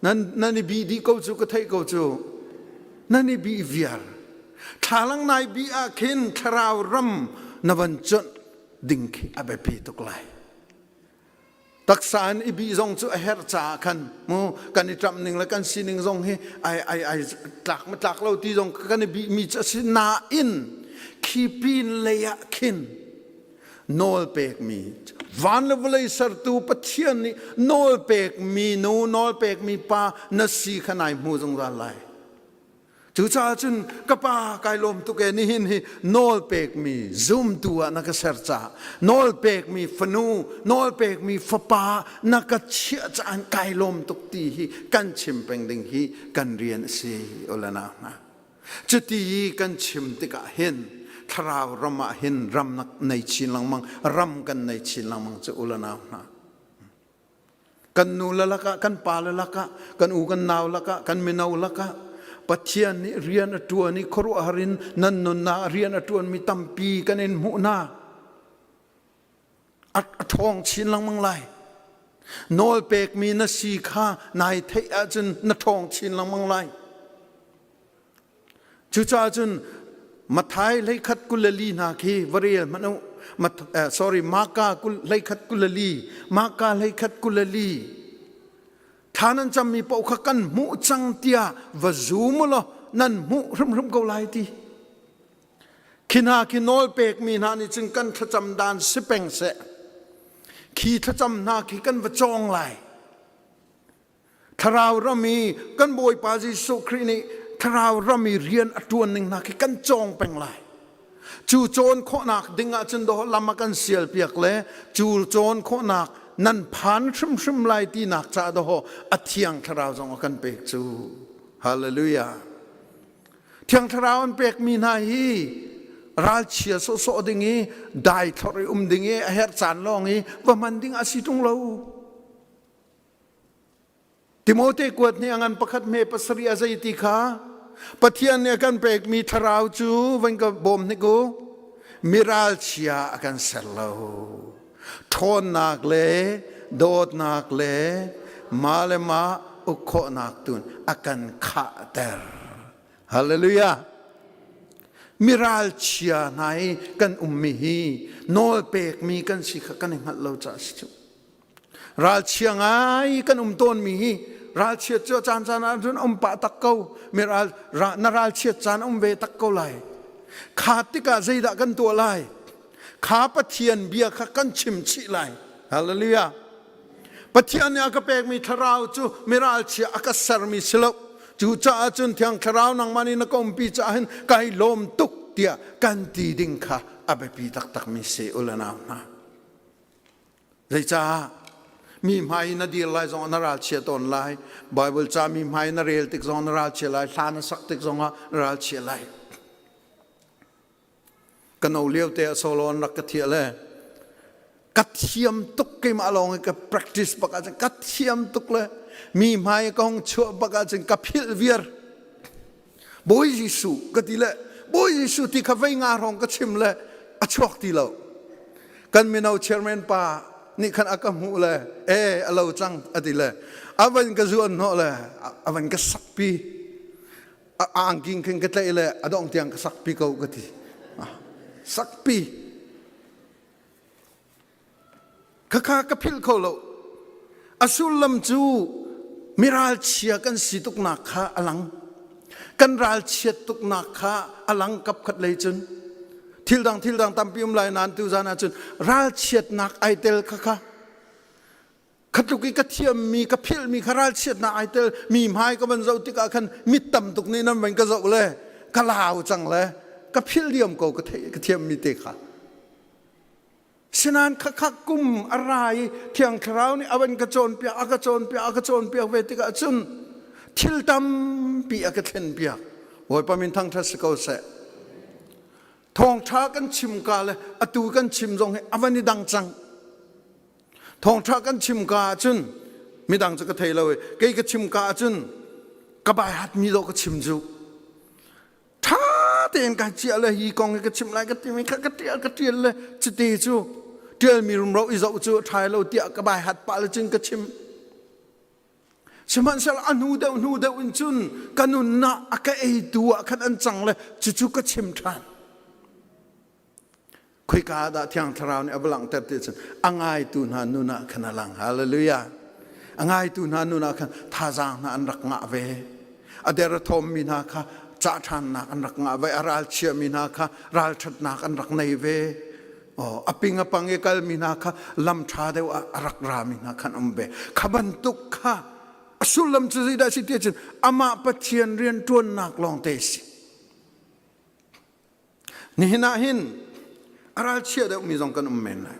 nan nan i bih dih ko cu ka theih ko cu. Nan i bih viar. Thlalang nai bih ah khin thlarau ram na van cuanh ding khi a biapi tuk lai. Taksa in i bih zong cu a herh caah khan mu kan i ṭamh ning le kan sining zong hi ai ai ai tlak ma tlak lo ti zong kan i bih mi cu a si nain khi pin lei ah khin nawl pekmi van le vawlei sertu Pathian nih nawl pekmi nu nawl pekmi pa na si kha nai hmu zungzal lai. Cucaah cun ka pa kai lawm tuk e nihin hi nawl pekmi zumtu ah na ka ser caah nawl pekmi fanu nawl pekmi fapa na ka chiah caah kai lawm tuk ti hi kan chim peng ding hi kan rian a si ulana hna. Cuti i kan chim tikah hin thlarau ram ah hin ram nei chin lengmang ram kan nei chin lengmang cu ulanau hna. Kan nu le lakah, kan pa le lakah, kan u kan nau lakah, kan mino lakah Pathian nih rian a ṭuan i khuaruahhar in nan nunnak rian a ṭuanmi tampi kan in hmuh hna. A ṭhawng chin lengmang lai. Nawl pekmi na si kha nai theih ahcun na ṭhawng chin lengmang lai. Cucaah cun Mathai hleikhat 24 hna khi va rel hmanh u. Sorry, Maka hleikhat 24, Maka hleikhat 24. Thla nan cammi paoh kha kan hmuh cang tiah va zum u law nan hmuh hrimhrim ko lai ti. Khi hna khi nawl pekmi hna nih cun kan thlacam dan si peng seh. Khi thlacam hna khi kan va cawng lai. Thlarau ram i kan Bawipa Jesuh Khrih nih thlarau ram i rian a ṭuan ning hna khi kan cawng peng lai. Cu cawn khawhnak ding ahcun dawh lam a kan sial piak le cu cawn khawhnak nan phan hrimhrim lai tinak ca dawh a thiang thlarau zong a kan pek cu. Hallelujah. Thiang thlarau an pekmi hna hi ralchia sawhsawh ding i dai thlorh i um ding i a herh caan lawng i va hman ding a si ṭung lo. Timote kuat nih a ngan pakhat hme pasarih a zei ti kha Pathian nih a kan pekmi thlarau cu van ka bawm hnik u miralchia a kan ser lo ṭhawnnak le dawtnak le mah le mah uk khawhnak tun a kan khahter hallelujah miralchia hna i kan ummi hi nawl pekmi kan si kha kan i hngalh lo caah si cu Ralchia ngai kan um tawnmi hi ralchiat cu a caan caan ah cun um pah tak ko. Mi ral, ra, na ralchiat caan um ve tak ko lai. Kha tikah zeidah kan tuah lai? Kha Pathian bia kha kan chim chih lai. Hallelujah. Pathian nih a ka pekmi thlarau cu mi ralchia a ka sermi si lo. Cucaah cun Thiang Thlarau nangmah nih na ka umpi caah hin kai lawm tuk tiah kan ti ding kha a biapi taktakmi si u le nau hna. Zeicah? Mi hmai na dir lai zongah na ralchia tawn lai. Bible ca mi hmai na rel tik zongah na ralchia lai. Hla na sak tik zongah na ralchia lai. Ka no lio te ah solo an rak ka thiah le ka thiam tuk keimah lawng i ka practice bak ahcun ka thiam tuk le mi hmai ka hung chuah bak ahcun ka philh viar. Bawi Jesuh ka ti le Bawi Jesuh ti kha vei nga hrawng ka chim le a chuak ti lo. Kan mino chairman pa nih khan a ka hmuh le e a lo cang a ti le a van ka zuan hnawh le a van ka sakpi a angking khin ka tlaih le a dong tiang ka sakpi ko ka ti sakpi Khakha ka philh kho lo. A sullam cu miralchia kan si tuknak kha a lang. Kan ralchiat tuknak kha a lang kapkhat lei cun. Thil dang thil dang tampi um lai nain tuzan ahcun ralchiatnak ai tel khakha. Khatluk i ka thiammi ka philhmi kha ralchiatnak ai tel mi hmai ka van zoh tikah khan mit tam tuk nih nan van ka zoh le ka lau cang le ka philh diam ko ka theih ka thiammi te kha. Sinain khakha kum a ra i Thiang Thlarau nih a van ka cawnpiak, a ka cawnpiak, a ka cawnpiak ve tikah cun thil tampi a ka thlenpiak. Bawipa min thangṭhat si ko seh. Thawngṭha kan chim ka le atu kan chim zong hi a van i dang cang. Thawngṭha kan chim ka ahcun midang cu ka thei lo i kei ka chim ka ahcun ka bai hatmi dawh ka chim cu. ṭha tein kai ciah le hi kong hi ka chim lai ka timi kha ka ṭial ka ṭial le cite cu ṭialmi rumro i zoh cu a ṭhai lo tiah ka bai hat pah le cun ka chim sihmanhsehlaw a hnu deuh hnu deuh in cun ka nunnak a ka eitu ah khan an cang le cucu ka chim ṭhan Khoika ah dah Thiang Thlarau nih a va langhter ti cun a ngaitu hna nun ah khan a lang. Hallelujah. A ngaitu hna nun ah khan thazaang hna an rak ngah ve. A der a thawmmi hna kha cah ṭhannak an rak ngah ve. A ralchiami hna kha ralṭhatnak an rak nei ve. Oh, a ping a pang i kalmi hna kha lam ṭha deuh ah a rak rami hna khan um ve. Kha bantuk kha. A sullam cu zeidah si ti ahcun amah Pathian rianṭuannak lawngte si. Nihin ah hin a ralchia deuhmi zong kan um men lai.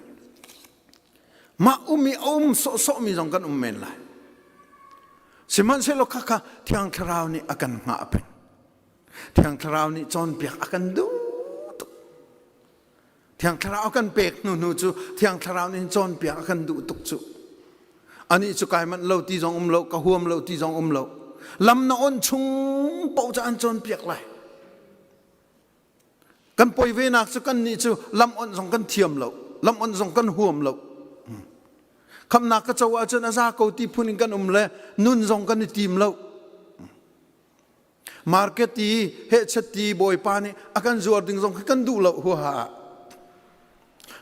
Mah um i a um sawhsawhmi zong kan um men lai. Sihmanhsehlaw khakha Thiang Thlarau nih a kan hngah peng. Thiang Thlarau nih cawnpiak a kan duh tuk. Thiang Thlarau a kan pek hnu hnu cu Thiang Thlarau nih cawnpiak a kan duh tuk cu. Anih cu kai manh lo ti zong um lo, ka huam lo ti zong um lo. Lam na on chung paoh cu an cawnpiak lai. Kan poi ve nak cu kan nih cu lam on zong kan thiam lo, lam on zong kan huam lo. Khamnak ka co ahcun a za ko ti phun in kan um le nun zong kan i tim lo. Market i hehchet ti bawipa nih a kan zuar ding zong khi kan duh lo huaha.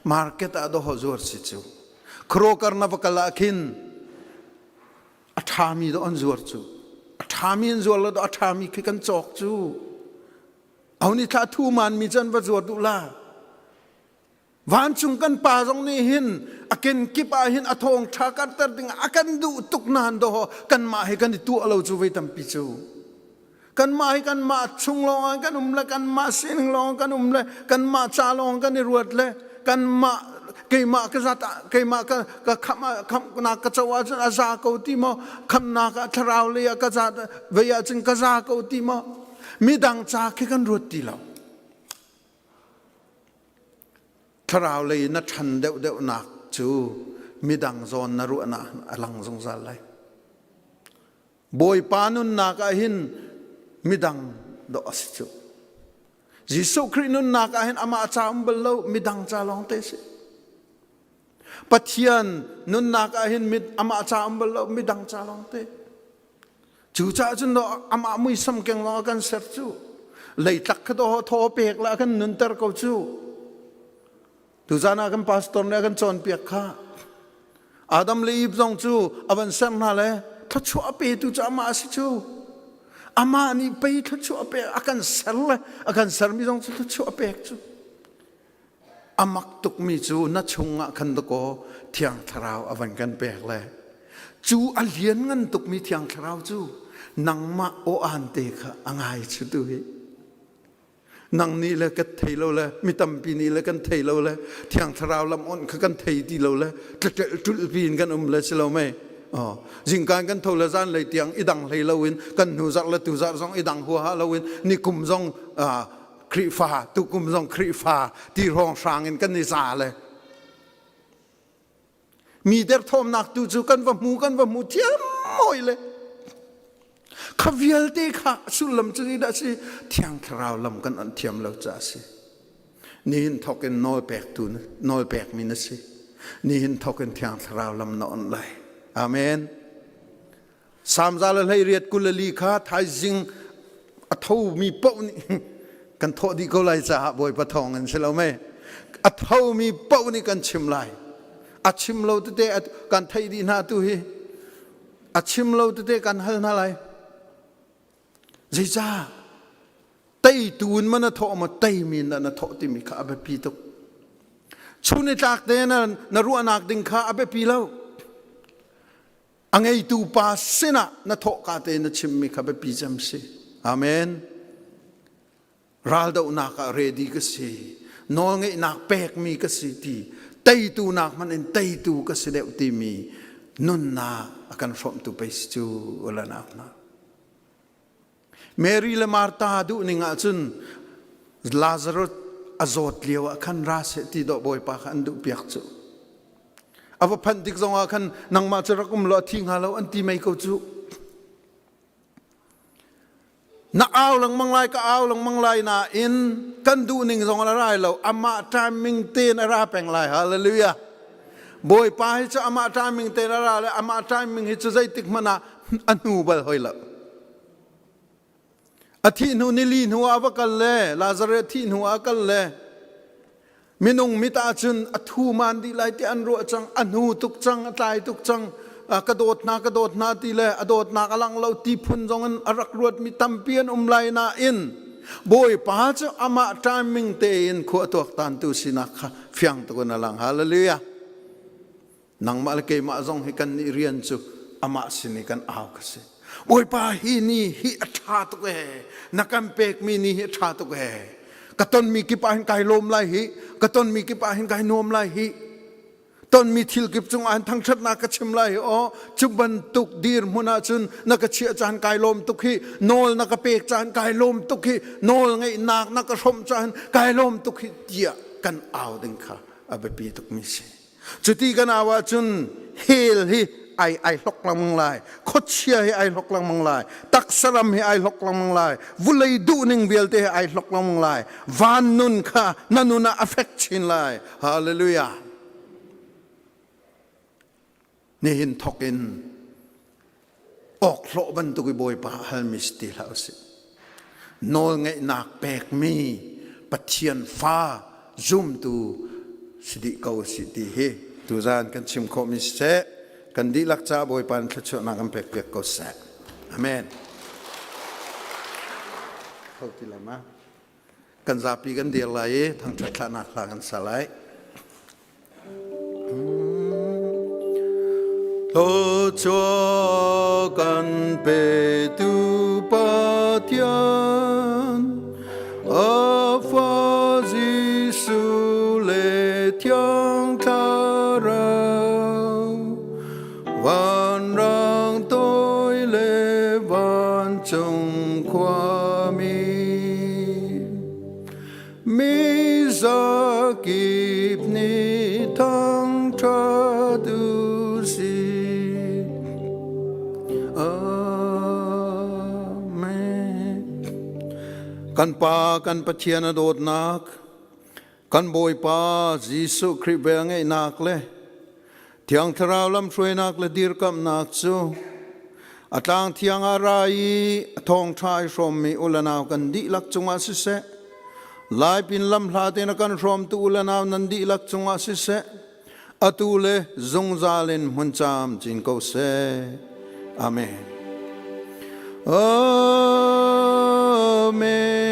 Market ah doho zuar si cu. Khrokar na va kal ah khin a ṭhami do an zuar cu. A ṭhami an zuar lo do a ṭhami khi kan cawk cu. Au ni thla thu man mi can va zuar duh la. Vancung kan pa zong nih hin a kenkip ah hin a thawng ṭha karter ding a kan duh tuk nain dawh kanmah he kan i tuah lo cu voi tampi cu. Kanmah hi kanmah chung lawng ah kan um le kanmah sining lawng kan um le kanmah ca lawng kan i ruat le kanmah keimah ka zat keimah ka ka khamh khamhnak ka co ahcun a za ko ti maw khamhnak ah thlarau lei ah ka za vei ahcun ka za ko ti maw midang ca khi kan ruat ti lo. Thlarau lei na ṭhan deuhdeuhnak cu midang zawn na ruahnak a lang zungzal lai. Bawipa nunnak ah hin midang dawh a si cu. Jesuh Khrih nunnak ah hin amah ca um bal lo, midang ca lawng te si. Pathian nunnak ah hin amah ca um bal lo, midang ca lawng te. Cucaah cun amah muisam keng lawng a kan ser cu. Leitlak kha thaw thaw pek le a kan nunter ko cu. Tuzan ah kan pastor nih a kan cawnpiak kha. Adam le Eve zong cu a van ser hna le thluachuah a petu cu amah a si cu. Amah nih pei thluachuah a pek a kan ser le a kan sermi zong cu thluachuah a pek cu. A mak tukmi cu na chungah khan dakaw Thiang Thlarau a van kan pek le cu a lianngan tukmi Thiang Thlarau cu nangmah aw-aan te kha a ngai cu tu hi. Nang nih le ka thei lo le mi tampi nih le kan thei lo le Thiang Thlarau lam on kha kan thei ti lo le tlaṭelh ṭulh piin kan um le si lo mei. Oh, zingkaan kan tho le zan lei tiang i dang hlei loin kan hnu zarh le tu zarh zong i dang huaha loin ni kum zong Khrihfa tukum zong Khrihfa ti hrawng hrang in kan i za le mi derthawmnak tu cu kan va hmu kan va hmu thiam moi le kha vialte kha sullam cu dah si thiang thlarau lam kan an thiam lo ca si nihin thok in nawl pektu nawl pekmi na si nihin thok in thiang thlarau lam na on lai amen Samza le 18 24 kha thaizing a thomi paoh nih kan thawh dih ko lai caah Bawipa thawng in si lo mei. A thomi paoh nih kan chim lai. A chim lo tete kan theih dih hna tu hi. A chim lo tete kan hal hna lai. Zeicah? Teitu in ma na thawh maw teimi in na thawh timi kha a biapi tuk. Chun i tlak te na, na ruahnak ding kha a biapi lo. A ngeitu pa sinah na thawhka te na chimmi kha biapi cem si. Amen. Raldohnak ah ready ka si. Nawlngeihnak pekmi ka si ti. Teitu nak hmanh in teitu ka si deuh timi nunnak a kan hrawmhtu pei si cu ulanak hna. Mary le Martha duhning ahcun Lazarus a zawt lio ah khan ra seh ti dawh Bawipa kha an duhpiak cu. A va phanh tik zongah khan nangmah cu rak um law a thi hnga lo an ti mei ko cu. Na au lengmang lai ka au lengmang lai nain kan duhning zong a rai lo amah timing tein a ra peng lai hallelujah Bawipa hi cu amah timing tein a ra le amah timing hi cu zeitik hmanh ah a hnu bal hoi lo. A thih hnu nili hnu ah a va kal le Lazarus thih hnu ah a kal le minung mit ahcun a thu man dih lai ti an ruah cang a hnu tuk cang a tlai tuk cang ka dawt hna ka dawt hna ti le a dawtnak a lang lo ti phun zong in a rak ruatmi tampi an um lai nain Bawipa cu amah timing tein khua tuaktantu sinak kha fiang tuk in a lang hallelujah nangmah le keimah zong hi kan nih rian cu. amah sin i kan au ka si. Bawipa hi ni hi a ṭha tuk ee. Na kan pekmi ni hi a ṭha tuk ee. Ka tonmi kip ah hin kai lawm lai hi. Ka tonmi kip ah hin kai nuam lai hi. Tonmi thil kip cungah hin thangṭhatnak ka chim lai hi aw. Cu bantuk dirhmun ahcun na ka chiah caan kai lawm tuk hi. Nawl na ka pek caan kai lawm tuk hi. Nawl ngeihnak na ka hrawmh caan kai lawm tuk hi tiah kan au ding kha a biapi tukmi si. Cuti kan au ahcun hell hi ai ai hlok lengmang lai, khuachia hi ai hlok lengmang lai, taksaram hi ai hlok lengmang lai, vulei duhning vialte hi ai hlok lengmang lai. Van nun kha na nun ah a fek chin lai. Hallelujah. Nihin thok in awkhlawh bantuk i Bawipa halmi si ti hlah usih. Nawlngeihnak pekmi Pathian fa zumtu si dih ko usih ti hi tuzan kan chim khawhmi siseh kan dihlak caah Bawipa in thluachuahnak kan pek piak ko seh. Amen. Tho ti lai ma? Kan zapi kan dir lai i thangṭhat thlahnak hla kan sa lai. Thluachuah kan petu Pathian, a fa Jesuh le Thiang Thlarau, vanrang toi le vancung khuami. Mi zakip nih thangṭhat u sih. Amen. Kan Pa kan Pathian a dawtnak, kan Bawipa Jesuh Khrih velngeihnak le Thiang Thlarau lamhruainak le dirkamhnak cu a tlang thiang ah ra i a thawngṭha i hrawmmi u le nau kan dihlak cungah siseh, laipin lamhla tein a kan hrawmtu u le nau nan dihlak cungah siseh, atu le zungzal in hmun camcin ko seh. Amen. Amen.